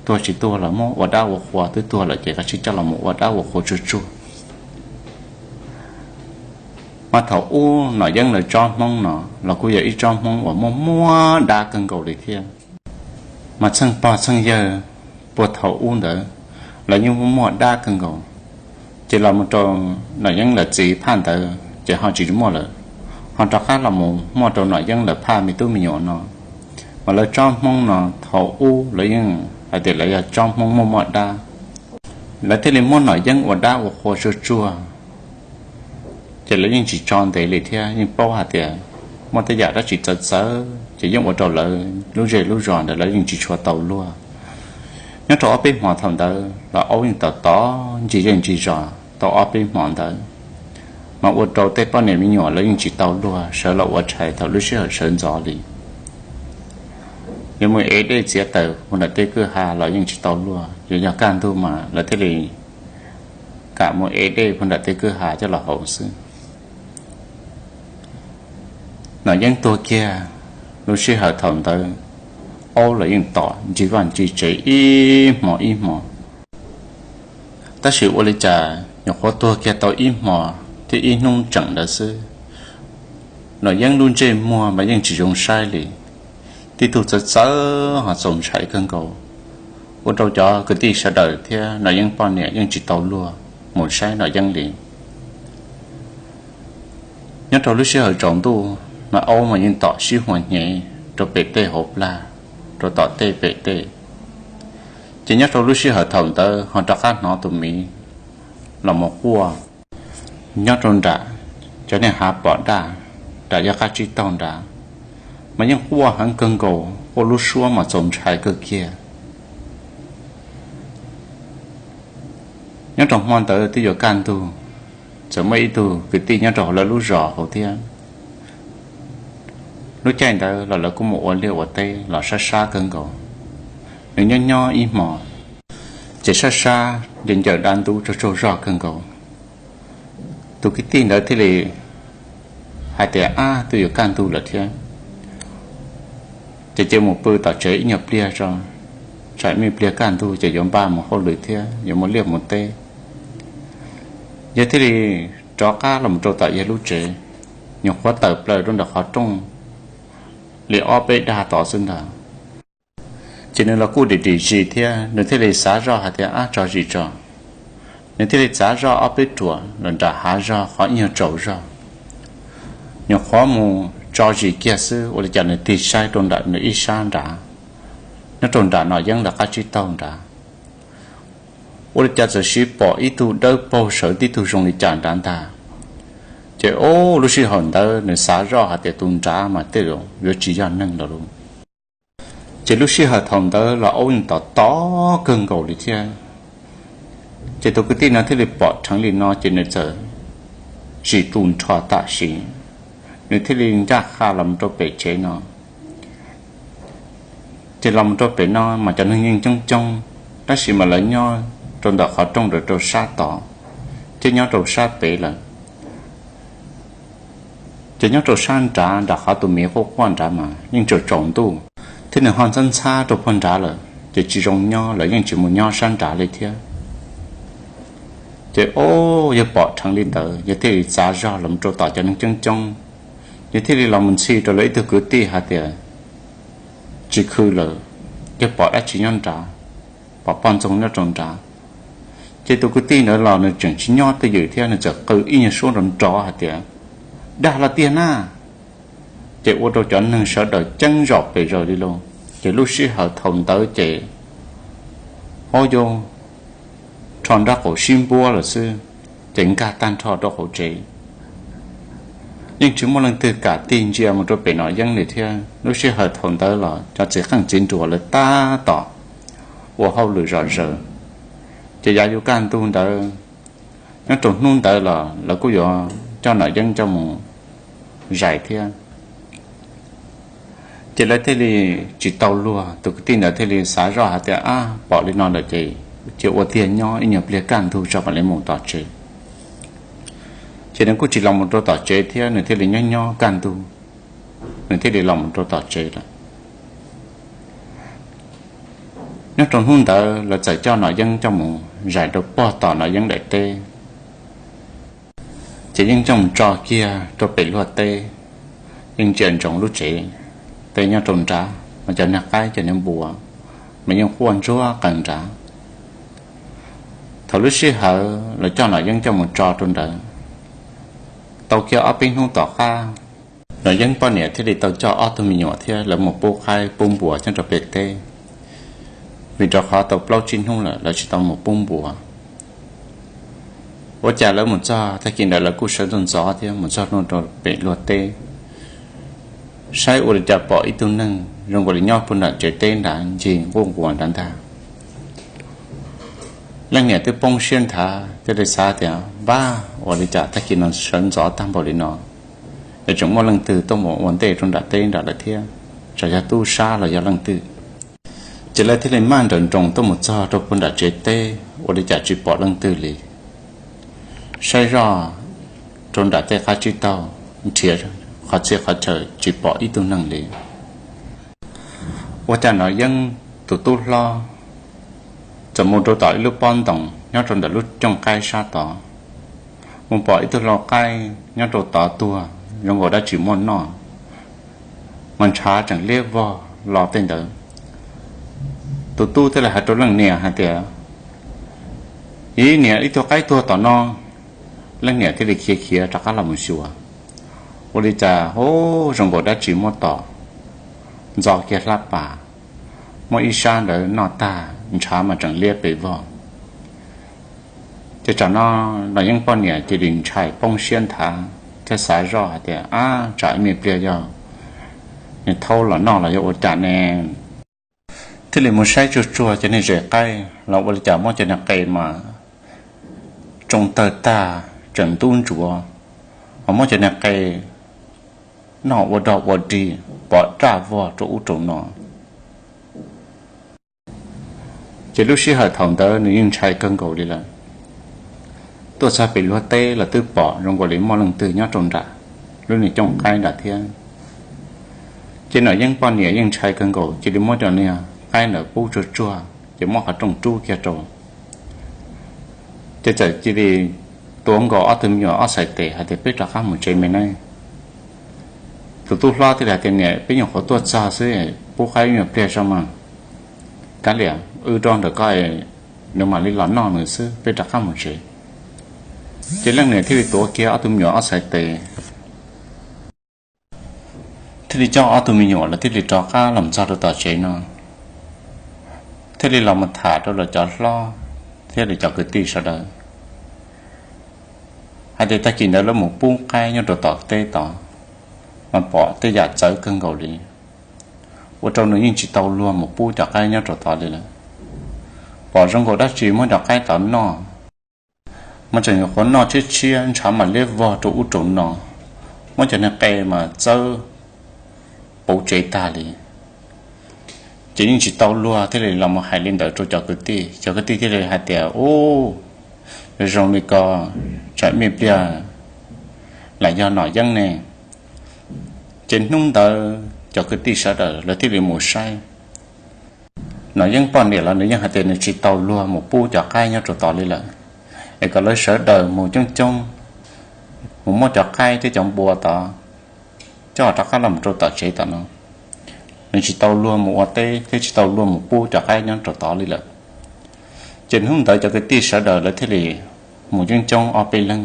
Tuag tsis tuag los muab ua dab ua qhua, twb tuag lawm ces kav tsij coj los mus ua dab ua qhua tsuag tsuag. Mas thaum ub Nom Yeeb lawv tsob Hmoob no los kuj yog ib tsob Hmoob uas muaj muaj dab kawg nkaus li thiab. Mas txheej pog txheej yawg puag thaum ub ntawd lawv yeej muaj muaj dab kawg nkaus. Ces los mus rau Nom Yeeb lawv txiv phaj ntawd ces ho tsis muaj lawm, ho rov qab los mus muaj rau Nom Yeeb lawv phaj me tub me nyuam no. Mas lawv tsob Hmoob no thaum ub lawv yeej hais tias lawv yog tsob Hmoob muaj muaj dab. Lawv thiaj li muab Nom Yeeb ua dab ua qhua tsuag tsuag, ces lawv yeej tsis tso ntev li thiab yeej paub hais tias muaj tej yam dab tsi txawv txawv ces yeej ua rau lawv lub zej lub zos ntawd lawv yeej tsis tshua tau luag. Nyob rau ob peb hmo thaum ntawd los aub yeej tom tom ncig zej ncig zos tau ob peb hmo ntawd, mas ua rau tej poj niam me nyuam lawv yeej tsis tau luag sawv los ua tshais thaum lub sij hawm sawv ntxov li. Yuav mus ev dej txiav taws puag nram tej kwj ha los yeej tsis tau luag, yuav yog kaj ntug mas lawv thiaj li kam mus ev dej puag nram tej kwj ha coj los haus xwb. Nom Yeeb tuag kiag, lub sij hawm thaum ntawd aub los yeej tom ncig vaj ncig tsev ib hmo ib hmo. Tab sis ua li cas nyuam qhuav tuag kiag tau ib hmo thiab ib hnub tseem ntawd xwb, Nom Yeeb lub ntsej muag mas yeej tsis zoo saib li, tib tug txawv txawv ho txaus ntshai kawg nkaus, ua rau cov kwv tij sawv daws thiab Nom Yeeb poj niam yeej tsis tau luag mus saib Nom Yeeb li. Nyob rau lub sij hawm tsaus ntuj mas aub mas yeej tom sib huas hnyev rau pem tej hauv plag, rau tom tej pem tej. Ces nyob rau lub sij hawm thaum ntawd ho rov qab hnov tus miv los mus quaj nyob rau nram cov niag hav pom daj, nram yog qab tsib taug nrad, mas yeej quaj heev kawg nkaus, quaj lub suab mas txaus ntshai kawg kiag. Nyob rau hmo ntawd twb yuav kaj ntug, txawm muaj ib tug kwv tij nyob rau hauv lawv lub zos hauv thiab. Lub caij ntawd los lawv kuj mus ua liaj ua teb los sab sab kawg nkaus. Nws nyob nyob ib hmo, ces sab sab ncaws ncaws dab ntub tsaug tsaug zog kawg nkaus. Tus kwv tij ntawd thiaj li hais tias, Ab, twb yuav kaj ntug lawm thiab, ces cia mus pw tom tsev ib nyuag pliag tso, tsam me pliag kaj ntug ces yuav npaj mus hauj lwm thiab yuav mus liaj mus teb. Yawg thiaj li rov qab los mus rau tom yawg lub tsev, nyuam qhuav tawm plaws rau ntawm qhov rooj li ob peb dag tod xwb ntag. Ces nws los kuj dim dim zis thiab, nws thiaj li xav zoj hais tias, Ab, tso zis tso. Nws thiaj li txav zoj ob peb ruam los nram hav zog qhov ib nyuag tsaus zog. Nyuam qhuav mus tso zis kiag xwb, ua li cas nws tig saib rau ntawm nws ib sab nrad, nyob rau nram Nom Yeeb lawv qab tsib taug nrad, ua li cas txawm siv pom ib tug dawb paug sawv tib tug zoo li cas nrad ntag. Ces o, lub sij hawm ntawd nws xav zoj hais tias tus nrad mas tej zaum yuav tsis yog neeg lawm lauj. Ces lub sij hawm thaum ntawd los aub yeej tom tom kawg nkaus li thiab. Ces tus kwv tij no thiaj li pom dheev li no ces nws txawm tsis tu nrho tam sim, nws thiaj li ncaj qha los mus rau pem tsev no. Ces los mus rau pem no mas cov neeg yeej coob coob, tab sis mas lawv nyob rau ntawm qhov rooj rau sab tod, thiab nyob rau sab pem lawm. Ces nyob rau sab nrad nram qhov tus miv quaj quaj nrad mas yeej tsaus tsaus ntuj, thiab nws ho ntxhab ntxhab rau puag nrad lawm ces tsis zoo nyob, lawv yeej tsis mus nyob sab nrad li thiab. Ces o, yawg pom dheev li ntawd yawg thiaj li txav zog los rau tom cov neeg coob coob, yawg thiaj li los mus ntxhi rau lawv ib tug kwv tij hais tias, tsis khw lawm, yawg pom dab tsi nyob nrad, pom poj ntxoog nyob rau nrad. Ces tus kwv tij ntawd los nws tseem tsis nyob twj ywm thiab nws txawm qw ib nyuag suab nrov nrov hais tias, dag los tiag na. Ces ua rau cov neeg sawv daws ceeb zom pes zaws li lauj. Ces lub sij hawm thaum ntawd ces, o, yog rho nraub qaum sib npuab lawm xwb, ces nkag tag nrho rau hauv tsev. Yeej tsis muaj leej twg kam tig ntsia mus rau pem Nom Yeeb li thiab. Lub sij hawm thaum ntawd los cov txiv qeej txiv nruas lawv tab tom ua hauj lwm zom zaws, ces yav yuav kaj ntug ntawd, nyob rau hnub ntawd los lawv kuj yuav coj Nom Yeeb coj mus zais thiab. Ces lawv thiaj li tsis tau luag, tus kwv tij ntawd thiaj li xav zoj hais tias, ab, pom li no lawm ces cia ua tiag nyob ib nyuag pliag kaj ntug tso mam li mus tom tsev. Ces nws kuj tsis los mus rau tom tsev thiab, nws thiaj li nyob nyob kaj ntug, nws thiaj li los mus rau tom tsev lawm. Nyob rau hnub ntawd lawv txawm coj Nom Yeeb coj mus zais rau pog tom Nom Yeeb daim teb. Ces yeej coj mus tso kiag rau pem luag teb, yeej ntsia ntsoov lub tsev teb nyob rau nrad mas cov niag qaib cov niag npua mas yeej quaj ntsuag qees nrad. Thaum lub sij hawm lawv coj Nom Yeeb coj mus tso rau ntawd, tau kiag ob peb hnub tom qab, Nom Yeeb poj niam thiaj li tau coj ob tug me nyuam thiab lawv mus pub qaib pub npua nyob rau pem teb, vim rau qhov tau plaub tsib hnub lawm lawv tsis tau mus pub npua. Ua cas lawv mus txog tag kis ntawd lawv kuj sawv ntxov ntxov thiab mus txog rau pem luag teb, saib ua li cas pom ib tug neeg zoo nkaus li nyob puag nram tsev teb nrad ncig nquj nquas nrad ntag. Leej niam twb poob siab nthav thiaj li xav tias, npab, ua li cas tag kis no sawv ntxov tag npaum li no es tseem muaj leej twg tuaj mus ua ntej rau nram teb nrad lawm thiab, tsam yog tub sab los yog leej twg. Ces lawv thiaj li maj nrawm nroos tuaj mus txog rau puag nram tsev teb, ua li cas tsis pom leej twg li. Saib zoj rau nram tej qab tsib taug, nrhiav qhov txhia qhov chaw tsis pom ib tug neeg li. Ua cas Nom Yeeb tus tub hlob txawm mus rau tom ib lub pob ntoos nyob rau ntawm lub cooj qaib sab tod, mus pom ib tug lau qaib nyob rau tod tuag zoo nkaus dab tsi muaj noj, mas ntshav tseem liab vog los tej ntawd. Tus tub thiaj li hais rau leej niam hais tias, ib niam, ib tug qaib tuag tom no. Leej niam thiaj li khiav khiav rov qab los mus xyuas, ua li cas hu, zoo nkaus dab tsi muab tom ntxo kiag hlab pas, muab ib sab ntawd noj tag, ntshav mas tseem liab pes vog. Ces tsam no Nom Yeeb poj niam cia li ntshai poob siab nthav thiab xav zoj hais tias, ab, tsam ib me pliag yog nws thaub los noj los yog ua cas ne. Thiaj li mus saib tsuag tsuag cov niag zes qaib los ua li cas muab cov niag qe mas tsoo tawg tag tseem ntub ntsuav, ho muab cov niag qe noj ua dog ua dig pov raj vog rau ub rau no. Ces lub sij hawm thaum ntawd nws yeej ntshai kawg nkaus li lawm. Tuaj txog pem luag teb los twb pom zoo nkaus li muaj leej twg nyob rau nram lub niag cooj qaib nram thiab. Ces Nom Yeeb poj niam yeej ntshai kawg nkaus cia li muab cov niag qaib ntawd pub tsuag tsuag ces muab qhov rooj rub kiag rau. Ces txawm cia li tuav nkaus ob tug me nyuam ob txhais tes hais tias, peb rov qab mus tsev me ne. Tus tub hlob thiaj li hais tias, niam, peb nyuam qhuav tuaj txog xwb, pub qaib ib nyuag pliag tso mas, kav liam wb rau ntawm ko, nws mam li los noj nws xwb, peb rov qab mus tsev. Ces leej niam thiaj li tuav kiag ob tug me nyuam ob txhais tes, thiaj li coj ob tug me nyuam los thiaj li rov qab los txog rau tom tsev no, thiaj li los mus tham rau lawv cov hlob thiab lawv cov kwv tij sawv daws hais tias tag kis ntawd lawv mus pub qaib nyob rau tom teb tod, mas pom tej yam txawv kawg nkaus li, ua rau nws yeej tsis tau luag mus pub cov qaib nyob rau tod li lawm. Pom zoo nkaus dab tsi muab cov qaib tod noj, mas tseem nyuam qhuav noj tshiab tshiab, ntshav mas liab vog rau ub rau no, muab cov niag qe mas txawb puv tsev tag li. Ces yeej tsis tau luag thiaj li los mus hais li ntawd rau cov kwv tij. Cov kwv tij thiaj li hais tias, Ub, zoo li ko tsam me pliag lam yog Nom Yeeb ne. Ces hnub ntawd cov kwv tij sawv daws lawv thiaj li mus saib. Nom Yeeb poj niam los nws yeej hais tias nws tsis tau luag mus pub cov qaib nyob rau tod li lawm, es kom lawv sawv daws mus coob coob, mus muab cov qaib thiab cov npua tod coj rov qab los rau tom tsev tom no. Nws tsis tau luag mus ua teb thiab tsis tau luag mus pub cov qaib nyob rau tod li lawm. Ces hnub ntawd cov kwv tij sawv daws lawv thiaj li mus coob coob ob peb leeg,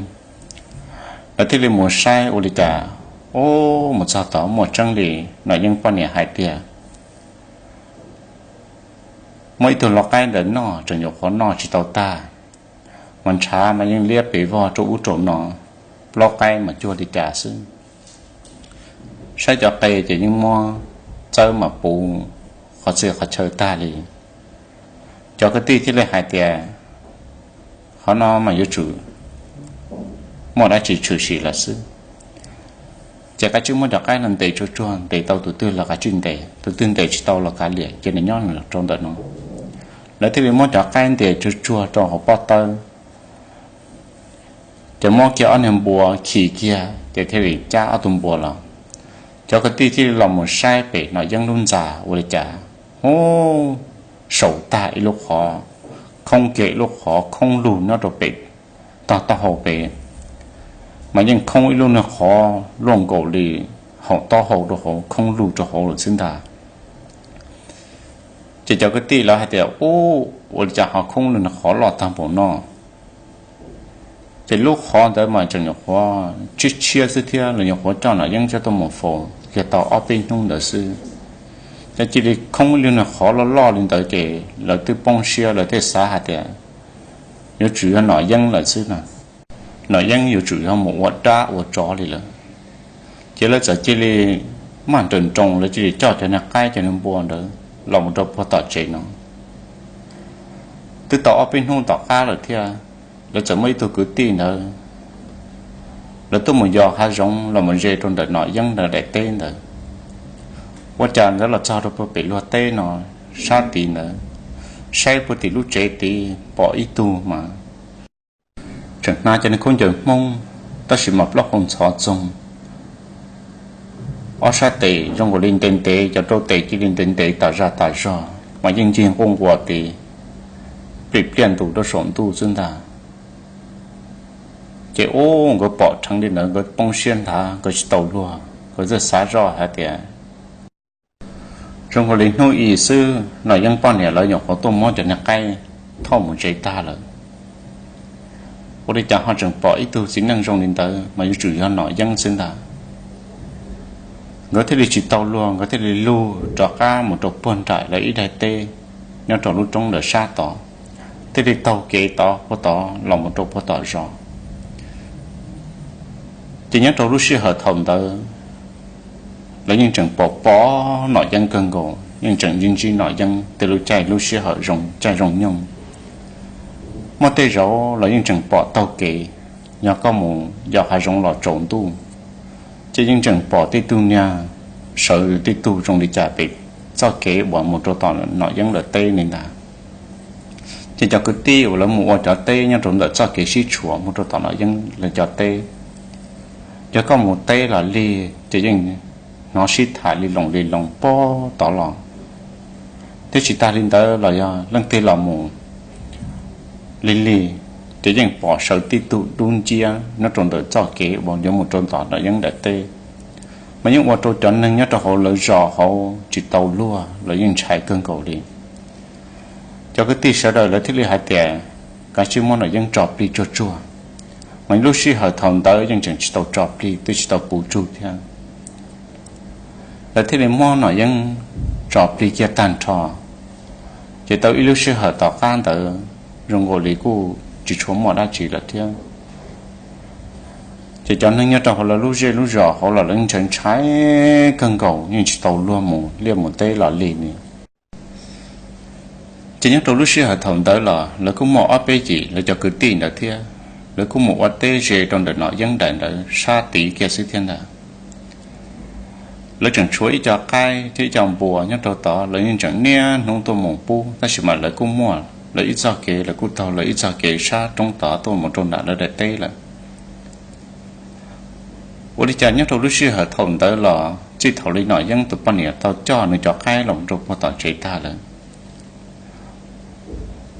lawv thiaj li mus saib ua li cas, ub, mus txog tod muaj tseeb li Nom Yeeb poj niam hais tiag. Muaj ib tug lau qaib ntawd noj tseem nyuam qhuav noj tsis tau tag, mas ntshav mas yeej liab pes vog rau ub rau no, plaub qaib mas cuag li cas xwb. Saib cov qe ces yeej muab txawb mas puv qhov txhia qhov chaw tag li. Cov kwv tij thiaj li hais tias, Qhov no mas yuav tsum muaj dab tsi tshwm sim lawm xwb. Ces kav tsij muab cov qaib no ntes tsuag tsuag, ntes tau tus twg los kav tsij ntes, tus twg ntes tsis tau los kav liam, ces nws nyob rau ntawm no. Lawv thiaj li muab cov qaib ntes tsuag tsuag rau hauv pob tawb, ces muab kiag ob niag npua khi kiag ces thiaj li cab ob tug npua los. Cov kwv tij thiaj li los mus saib pem Nom Yeeb lub ntxa ua li cas, ub, saum tag ib lub qhov, khoob kiag ib lub qhov khoob lug nyob rau pem tog taub hau pem, mas yeej khoob ib lub niag qhov luaj nkaus li hauv taub hau rau hauv, khoob lug rau hauv lawm xwb ntag. Ces cov kwv tij lawv hais tias, Ub, ua li cas ho khoob lub niag qhov loj tag npaum no? Ces lub qhov ntawd mas tseem nyuam qhuav tshiab tshiab xwb thiab, lawv nyuam qhuav coj Nom Yeeb coj tuaj mus faus kiag tau ob peb hnub ntawd xwb, ces cia li khoob ib lub niag qhov loj loj li ntawd, ces lawv twb poob siab, lawv thiaj xav hais tias yuav tsum yog Nom Yeeb lawm xwb no. Nom Yeeb yuav tsum yog mus ua dab ua tsov li lawm. Ces lawv txawm cia li maj nroos nroos, lawv cia li coj cov niag qaib cov niag npua ntawd los mus rau puag tom tsev no. Twb tau ob peb hnub tom qab lawm thiab, lawv txawm muaj ib tug kwv tij ntawd, lawv tuaj mus yos hav zoov los mus ze rau ntawm Nom Yeeb ntawd daim teb ntawd. Ua cas nkawd los txog rau puag pem luag teb no, sab tid ntawd, saib puag tim lub tsev tid pom ib tug mas tseem hnav cov niag khaub ncaws Hmoob, tab sis mas plaub hau ntxhov txoog, ob sab tes zoo nkaus li ntev ntev, cov rau tes cia li ntev ntev tas zaj tas zog, mas yeej ncig nquj nquas tid, plim pliaj ntus rau saum ntuj xwb ntag. Ces ub, nkawd pom dheev li ntawd nkawd poob siab nthav, nkawd tsis tau luag, nkawd txawm xav zoj hais tias zoo nkaus li hnub i xwb Nom Yeeb poj niam lawv nyuam qhuav tuaj muab cov niag qaib thauj mus tsev tag lawm. Ua li cas ho tseem pom ib tug txiv neej zoo li ntawd, mas yuav tsum yog Nom Yeeb xwb ntag. Nkawd thiaj li tsis tau luag, nkawd thiaj li lug rov qab mus rau puag nraim lawv ib daim teb nyob rau lub roob ntawm sab tod, thiaj li taug kev tod puag tod los mus rau puag tom zos. Ces nyob rau lub sij hawm thaum ntawd, lawv yeej tseem pom pom Nom Yeeb kawg nkaus, yeej tseem ntsib ntsib Nom Yeeb tej lub caij lub sij hawm zoo caij zoo nyoog. Muaj tej zaum los yeej tseem pom taug kev, yog koj mus yos hav zoov los tsaus ntuj, ces yeej tseem pom tej tug niag sawv tej tug zoo li cas pem txoj kev uas mus rau tom Nom Yeeb lawv teb li ntag. Ces cov kwv tij uas lawv mus ua cov teb nyob rau ntawm txoj kev sib tshuam mus rau tom Nom Yeeb lawv cov teb, yog koj mus teb los lig ces yeej hnov sib tham li loos li loos puag tod los. Thiab tsis tas li ntawd los yog leej twg los mus lig lig, ces yeej pom sawv tib tug dub nciab nyob rau ntawm txoj kev uas yuav mus rau tom Nom Yeeb daim teb. Mas yeej ua rau cov neeg nyob rau hauv lawv zos hauv tsis tau luag, lawv yeej ntshai kawg nkaus li. Cov kwv tij sawv daws lawv thiaj li hais tias, Kav tsij muab Nom Yeeb tso plig tsuag tsuag. Mas lub sij hawm thaum ntawd yeej tseem tsis tau tso plig, twb tsis tau puv tsug thiab. Lawv thiaj li muab Nom Yeeb tso plig kiag tag nrho. Ces tau ib lub sij hawm tom qab ntawd, zoo nkaus li kuj tsis tshua muaj dab tsi lawm thiab. Ces cov neeg nyob rau hauv lawv lub zej lub zos hauv los lawv ntshai ntshai kawg nkaus, yeej tsis tau luag mus liaj mus teb los lig li. Ces nyob rau lub sij hawm thaum ntawd los lawv kuj muaj ob peb yim lawv cov kwv tij ntawd thiab, lawv kuj mus ua teb ze rau ntawm Nom Yeeb daim ntawd sab tid kiag xwb thiab ntag. Lawv tseem tshuav ib co qaib thiab ib co npua nyob rau tod, lawv yeej tseem niaj hnub tuaj mus pub, tab sis mas lawv kuj muaj lawv ib txoj kev, lawv kuj taug lawv ib txoj kev sab roob tod tuaj mus rau nram lawv daim teb lawm. Ua li cas nyob rau lub sij hawm thaum ntawd los txij thaum li Nom Yeeb tus poj niam tau coj nws cov qaib los rau puag tom tsev tag lawm,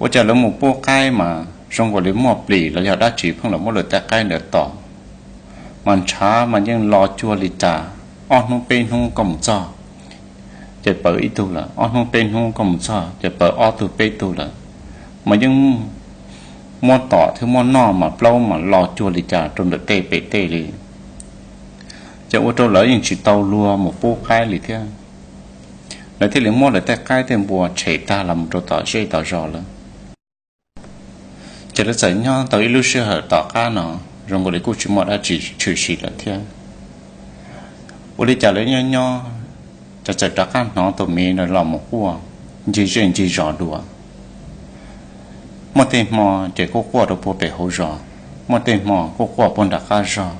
ua cas lawv mus pub qaib mas zoo nkaus li muaj plis los yog dab tsi pheej los muab lawv tej qaib ntawd tom, mas ntshav mas yeej lo cuag li cas, ob hnub peb hnub koj mus txog ces pawv ib tug lawm, ob hnub peb hnub koj mus txog ces pawv ob tug peb tug lawm, mas yeej muab tom thiab muab noj mas plaub mas lo cuag li cas rau ntawm tej pem tej li. Ces ua rau lawv yeej tsis tau luag mus pub qaib li thiab. Lawv thiaj li muab lawv tej qaib tej npua tshem tag los mus rau tom zej tom zos lawm. Ces lawv txawm nyob tau ib lub sij hawm tom qab no, zoo nkaus li kuj tsis muaj dab tsi tshwm sim lawm thiab. Ua li cas lawv nyob nyob, ces txawm rov qab hnov tus miv ntawd los mus quaj ncig zej ncig zos dua. Muaj tej hmo ces kuj quaj rau puag pem hauv zos, muaj tej hmo kuj quaj puag nram qab zos.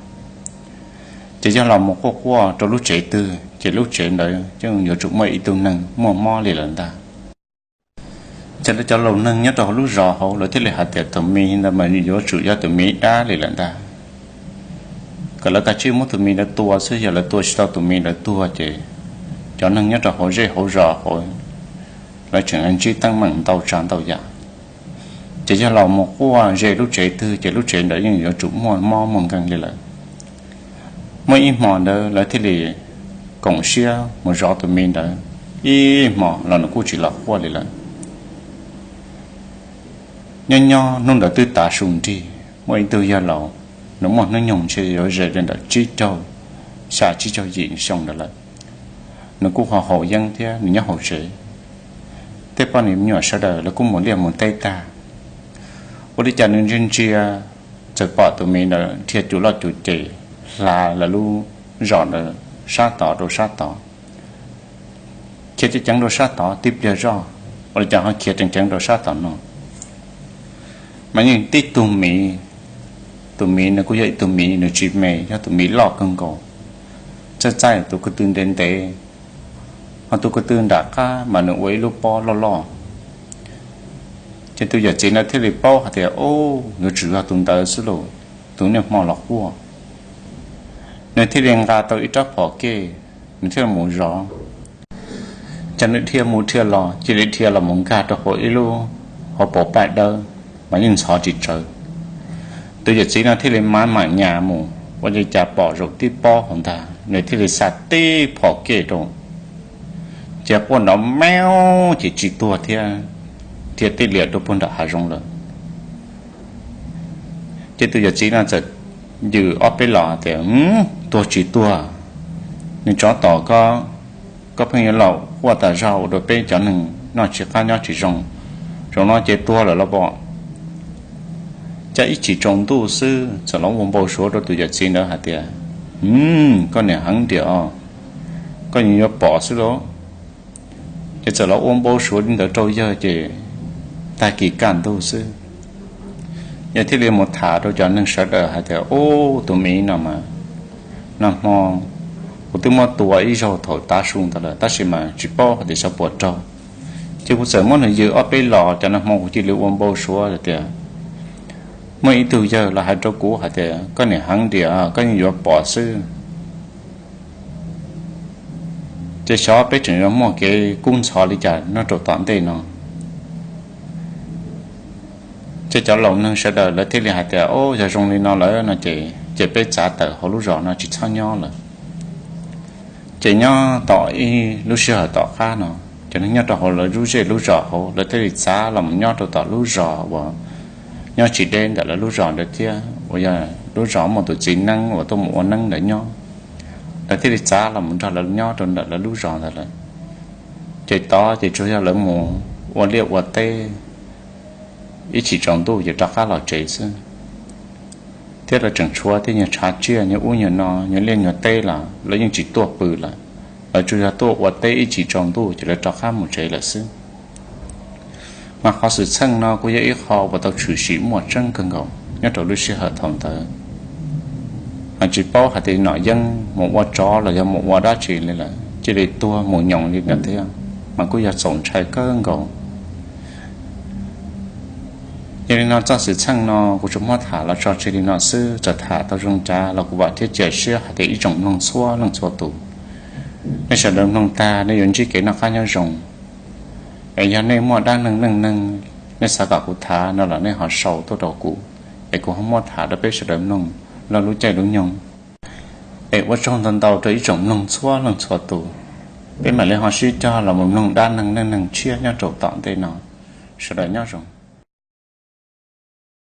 Ces yog los mus quaj quaj rau lub tsev twg ces lub tsev ntawd yeej yuav tsum muaj ib tug neeg muaj mob li lawm ntag. Ces lawv cov laus neeg nyob rau hauv lub zos hauv lawv thiaj li hais tias tus miv ntawd mas yuav tsum yog tus miv dab li lawm ntag. Kom lawv kav tsij muab tus miv ntawd tua xwb, yog lawv tua tsis tau tus miv ntawd tuag ces cov neeg nyob rau hauv zej hauv zos hauv lawv tseem ntsib teeb meem ntau tsav ntau yam. Ces yog los mus quaj ze lub tsev twg ces lub tsev ntawd yeej yuav tsum muaj mob muaj nkeeg li lawm. Muaj ib hmo ntawd lawv thiaj li koom siab mus zov tus miv ntawd, ib hmo los nws kuj tsis los quaj li lawm. Nyob nyob hnub ntawd twb tav su nrig, muaj ib tug yawg laus, nws muaj hnub nyoog ntshe yuav ze li ntawm tsib caug xya tsib caug yim xyoo ntawd lawm. Nws kuj ho haus yeeb thiab nws nyob hauv tsev. Tej poj niam me nyuam sawv daws lawv kuj mus liaj mus teb tag, ua li cas nws ntsia ntsia txawm pom tus miv ntawd dhia cuv loj cuv ceg hla lawv lub zos ntawd sab tod rau sab tod, khiav ceev ceev rau sab tod tib pliag zoj, ua li cas ho khiav ceev ceev rau sab tom no. Mas yeej tib tug miv, tus miv nws kuj yog ib tug miv nws tsis me, yog tus miv loj kawg nkaus, txaij txaij tus ko tw ntev ntev, ho tus ko tw nram qab mas nws ua ib lub pob loj loj. Ces tus yawm txiv ntawd thiaj li paub hais tias, Ub, yuav tsum yog tus ntawd xwb lauj, tus niaj hmo los quaj. Nws thiaj li nqa tau ib rab phom kej, nws thiaj li mus zov. Ces nws dhia mus dhia los cia li dhia los mus nkag rau hauv ib lub hauv paus paj dawb, mas yeej ntxhov tsis tsawv. Tus yawm txiv no thiaj li maj mam nyas mus ua li cas pom zaum tib pob hauv ntag, nws thiaj li xa tib phom kej rau, ces quaj nrov meob ces tsis tuag thiab, dhia tij liam rau puag nram hav zoov lawm. Ces tus yawm txiv no txawm yws ob peb los tias, Tuag tsis tuag, nws tsov tom koj, koj pheej yuav los quaj tas zog ua rau peb cov neeg noj tsis qab nyob tsis zoo, zaum no ces tuag lawm los pom. Cas ib chim tsaus ntuj xwb txawm los ua npau suav rau tus yawm txiv ntawd hais tias, Koj niam heev tiag os, koj yeej yuav pom xwb lauj. Ces txawm los ua npau suav li ntawd rau yawg ces tag kis kaj ntug xwb, yawg thiaj li mus tham rau cov neeg sawv daws hais tias, Ub, tus miv no mas nag hmo kuv twb muab tua ib zaug thaum tav su ntawd lawm tab sis mas tsis paub hais tias xyov puas raug. Ces kuv txawm muab nws yws ob peb los, cov nag hmo kuv cia li ua npau suav tias muaj ib tug yawg los hais rau kuv hais tias, Koj niam heev tiag, koj yeej yuav pom xwb. Ces xyov peb tseem yuav muaj kev kub ntxhov li cas nyob rau tom ntej no. Ces cov laus neeg sawv daws lawv thiaj li hais tias, Ub, yog zoo li no lawm no ces, ces peb txav tawm hauv lub zos no tsis txhob nyob lawm. Ces nyob tom ib lub sij hawm tom qab no, cov neeg nyob rau hauv lawv lub zej lub zos hauv lawv thiaj li txav los nyob rau tom lub zos uas nyob tsis deb ntawm lawv lub zos ntawd thiab, uas yog lub zos muaj tus txiv neeb uas tuaj mus ua neeb ntawd nyob. Lawv thiaj li txav los nrog lawv nyob rau ntawm lawv lub zos ntawd lawm. Ces tod ces tsuas yog lawv mus ua liaj ua teb ib chim tsaus ntuj ces rov qab los tsev xwb. Thiab lawv tseem tshuav tej nyuag tshav tsiaj nyuag ub nyuag no, nyuag liaj nyuag teb los lawv yeej tsis tuaj pw lawm. Lawv tsuas yog tuaj ua teb ib chim tsaus ntuj ces lawv rov qab mus tsev lawm xwb. Mas qhov xwm txheej no kuj yog ib qho uas tau tshwm sim muaj tseeb kawg nkaus. nyob rau lub sij hawm thaum ntawd, mas tsis paub hais tias nom yeeb mus ua tsov los yog mus ua dab tsi li lawm, cia li tuag mus nyoos li lawm thiab, mas kuj yog txaus ntshai kawg nkaus. Yog li no txoj xwm txheej no kuv tsuas muab tham los tso tseg li no xwb, txawm tham tau zoo cas los kuv vam thiab cia siab hais tias ib tsoom mloog txhua leej txhua tus, nej sawv daws mloog tag nej yuav ntsib kev noj qab nyob zoo. Es yog nej muaj dab neeg neej neeg nej xav kom kuv tham no los nej ho sau tuaj rau kuv, es kuv ho muab tham rau peb sawv daws mloog lub caij lub nyoog. Es ua tsaug ntau ntau rau ib tsoom mloog txhua leej txhua tus. Peb mam li ho sib cog los mus mloog dab neeg neej neeg tshiab nyob rau tom ntej no. Sawv daws nyob zoo.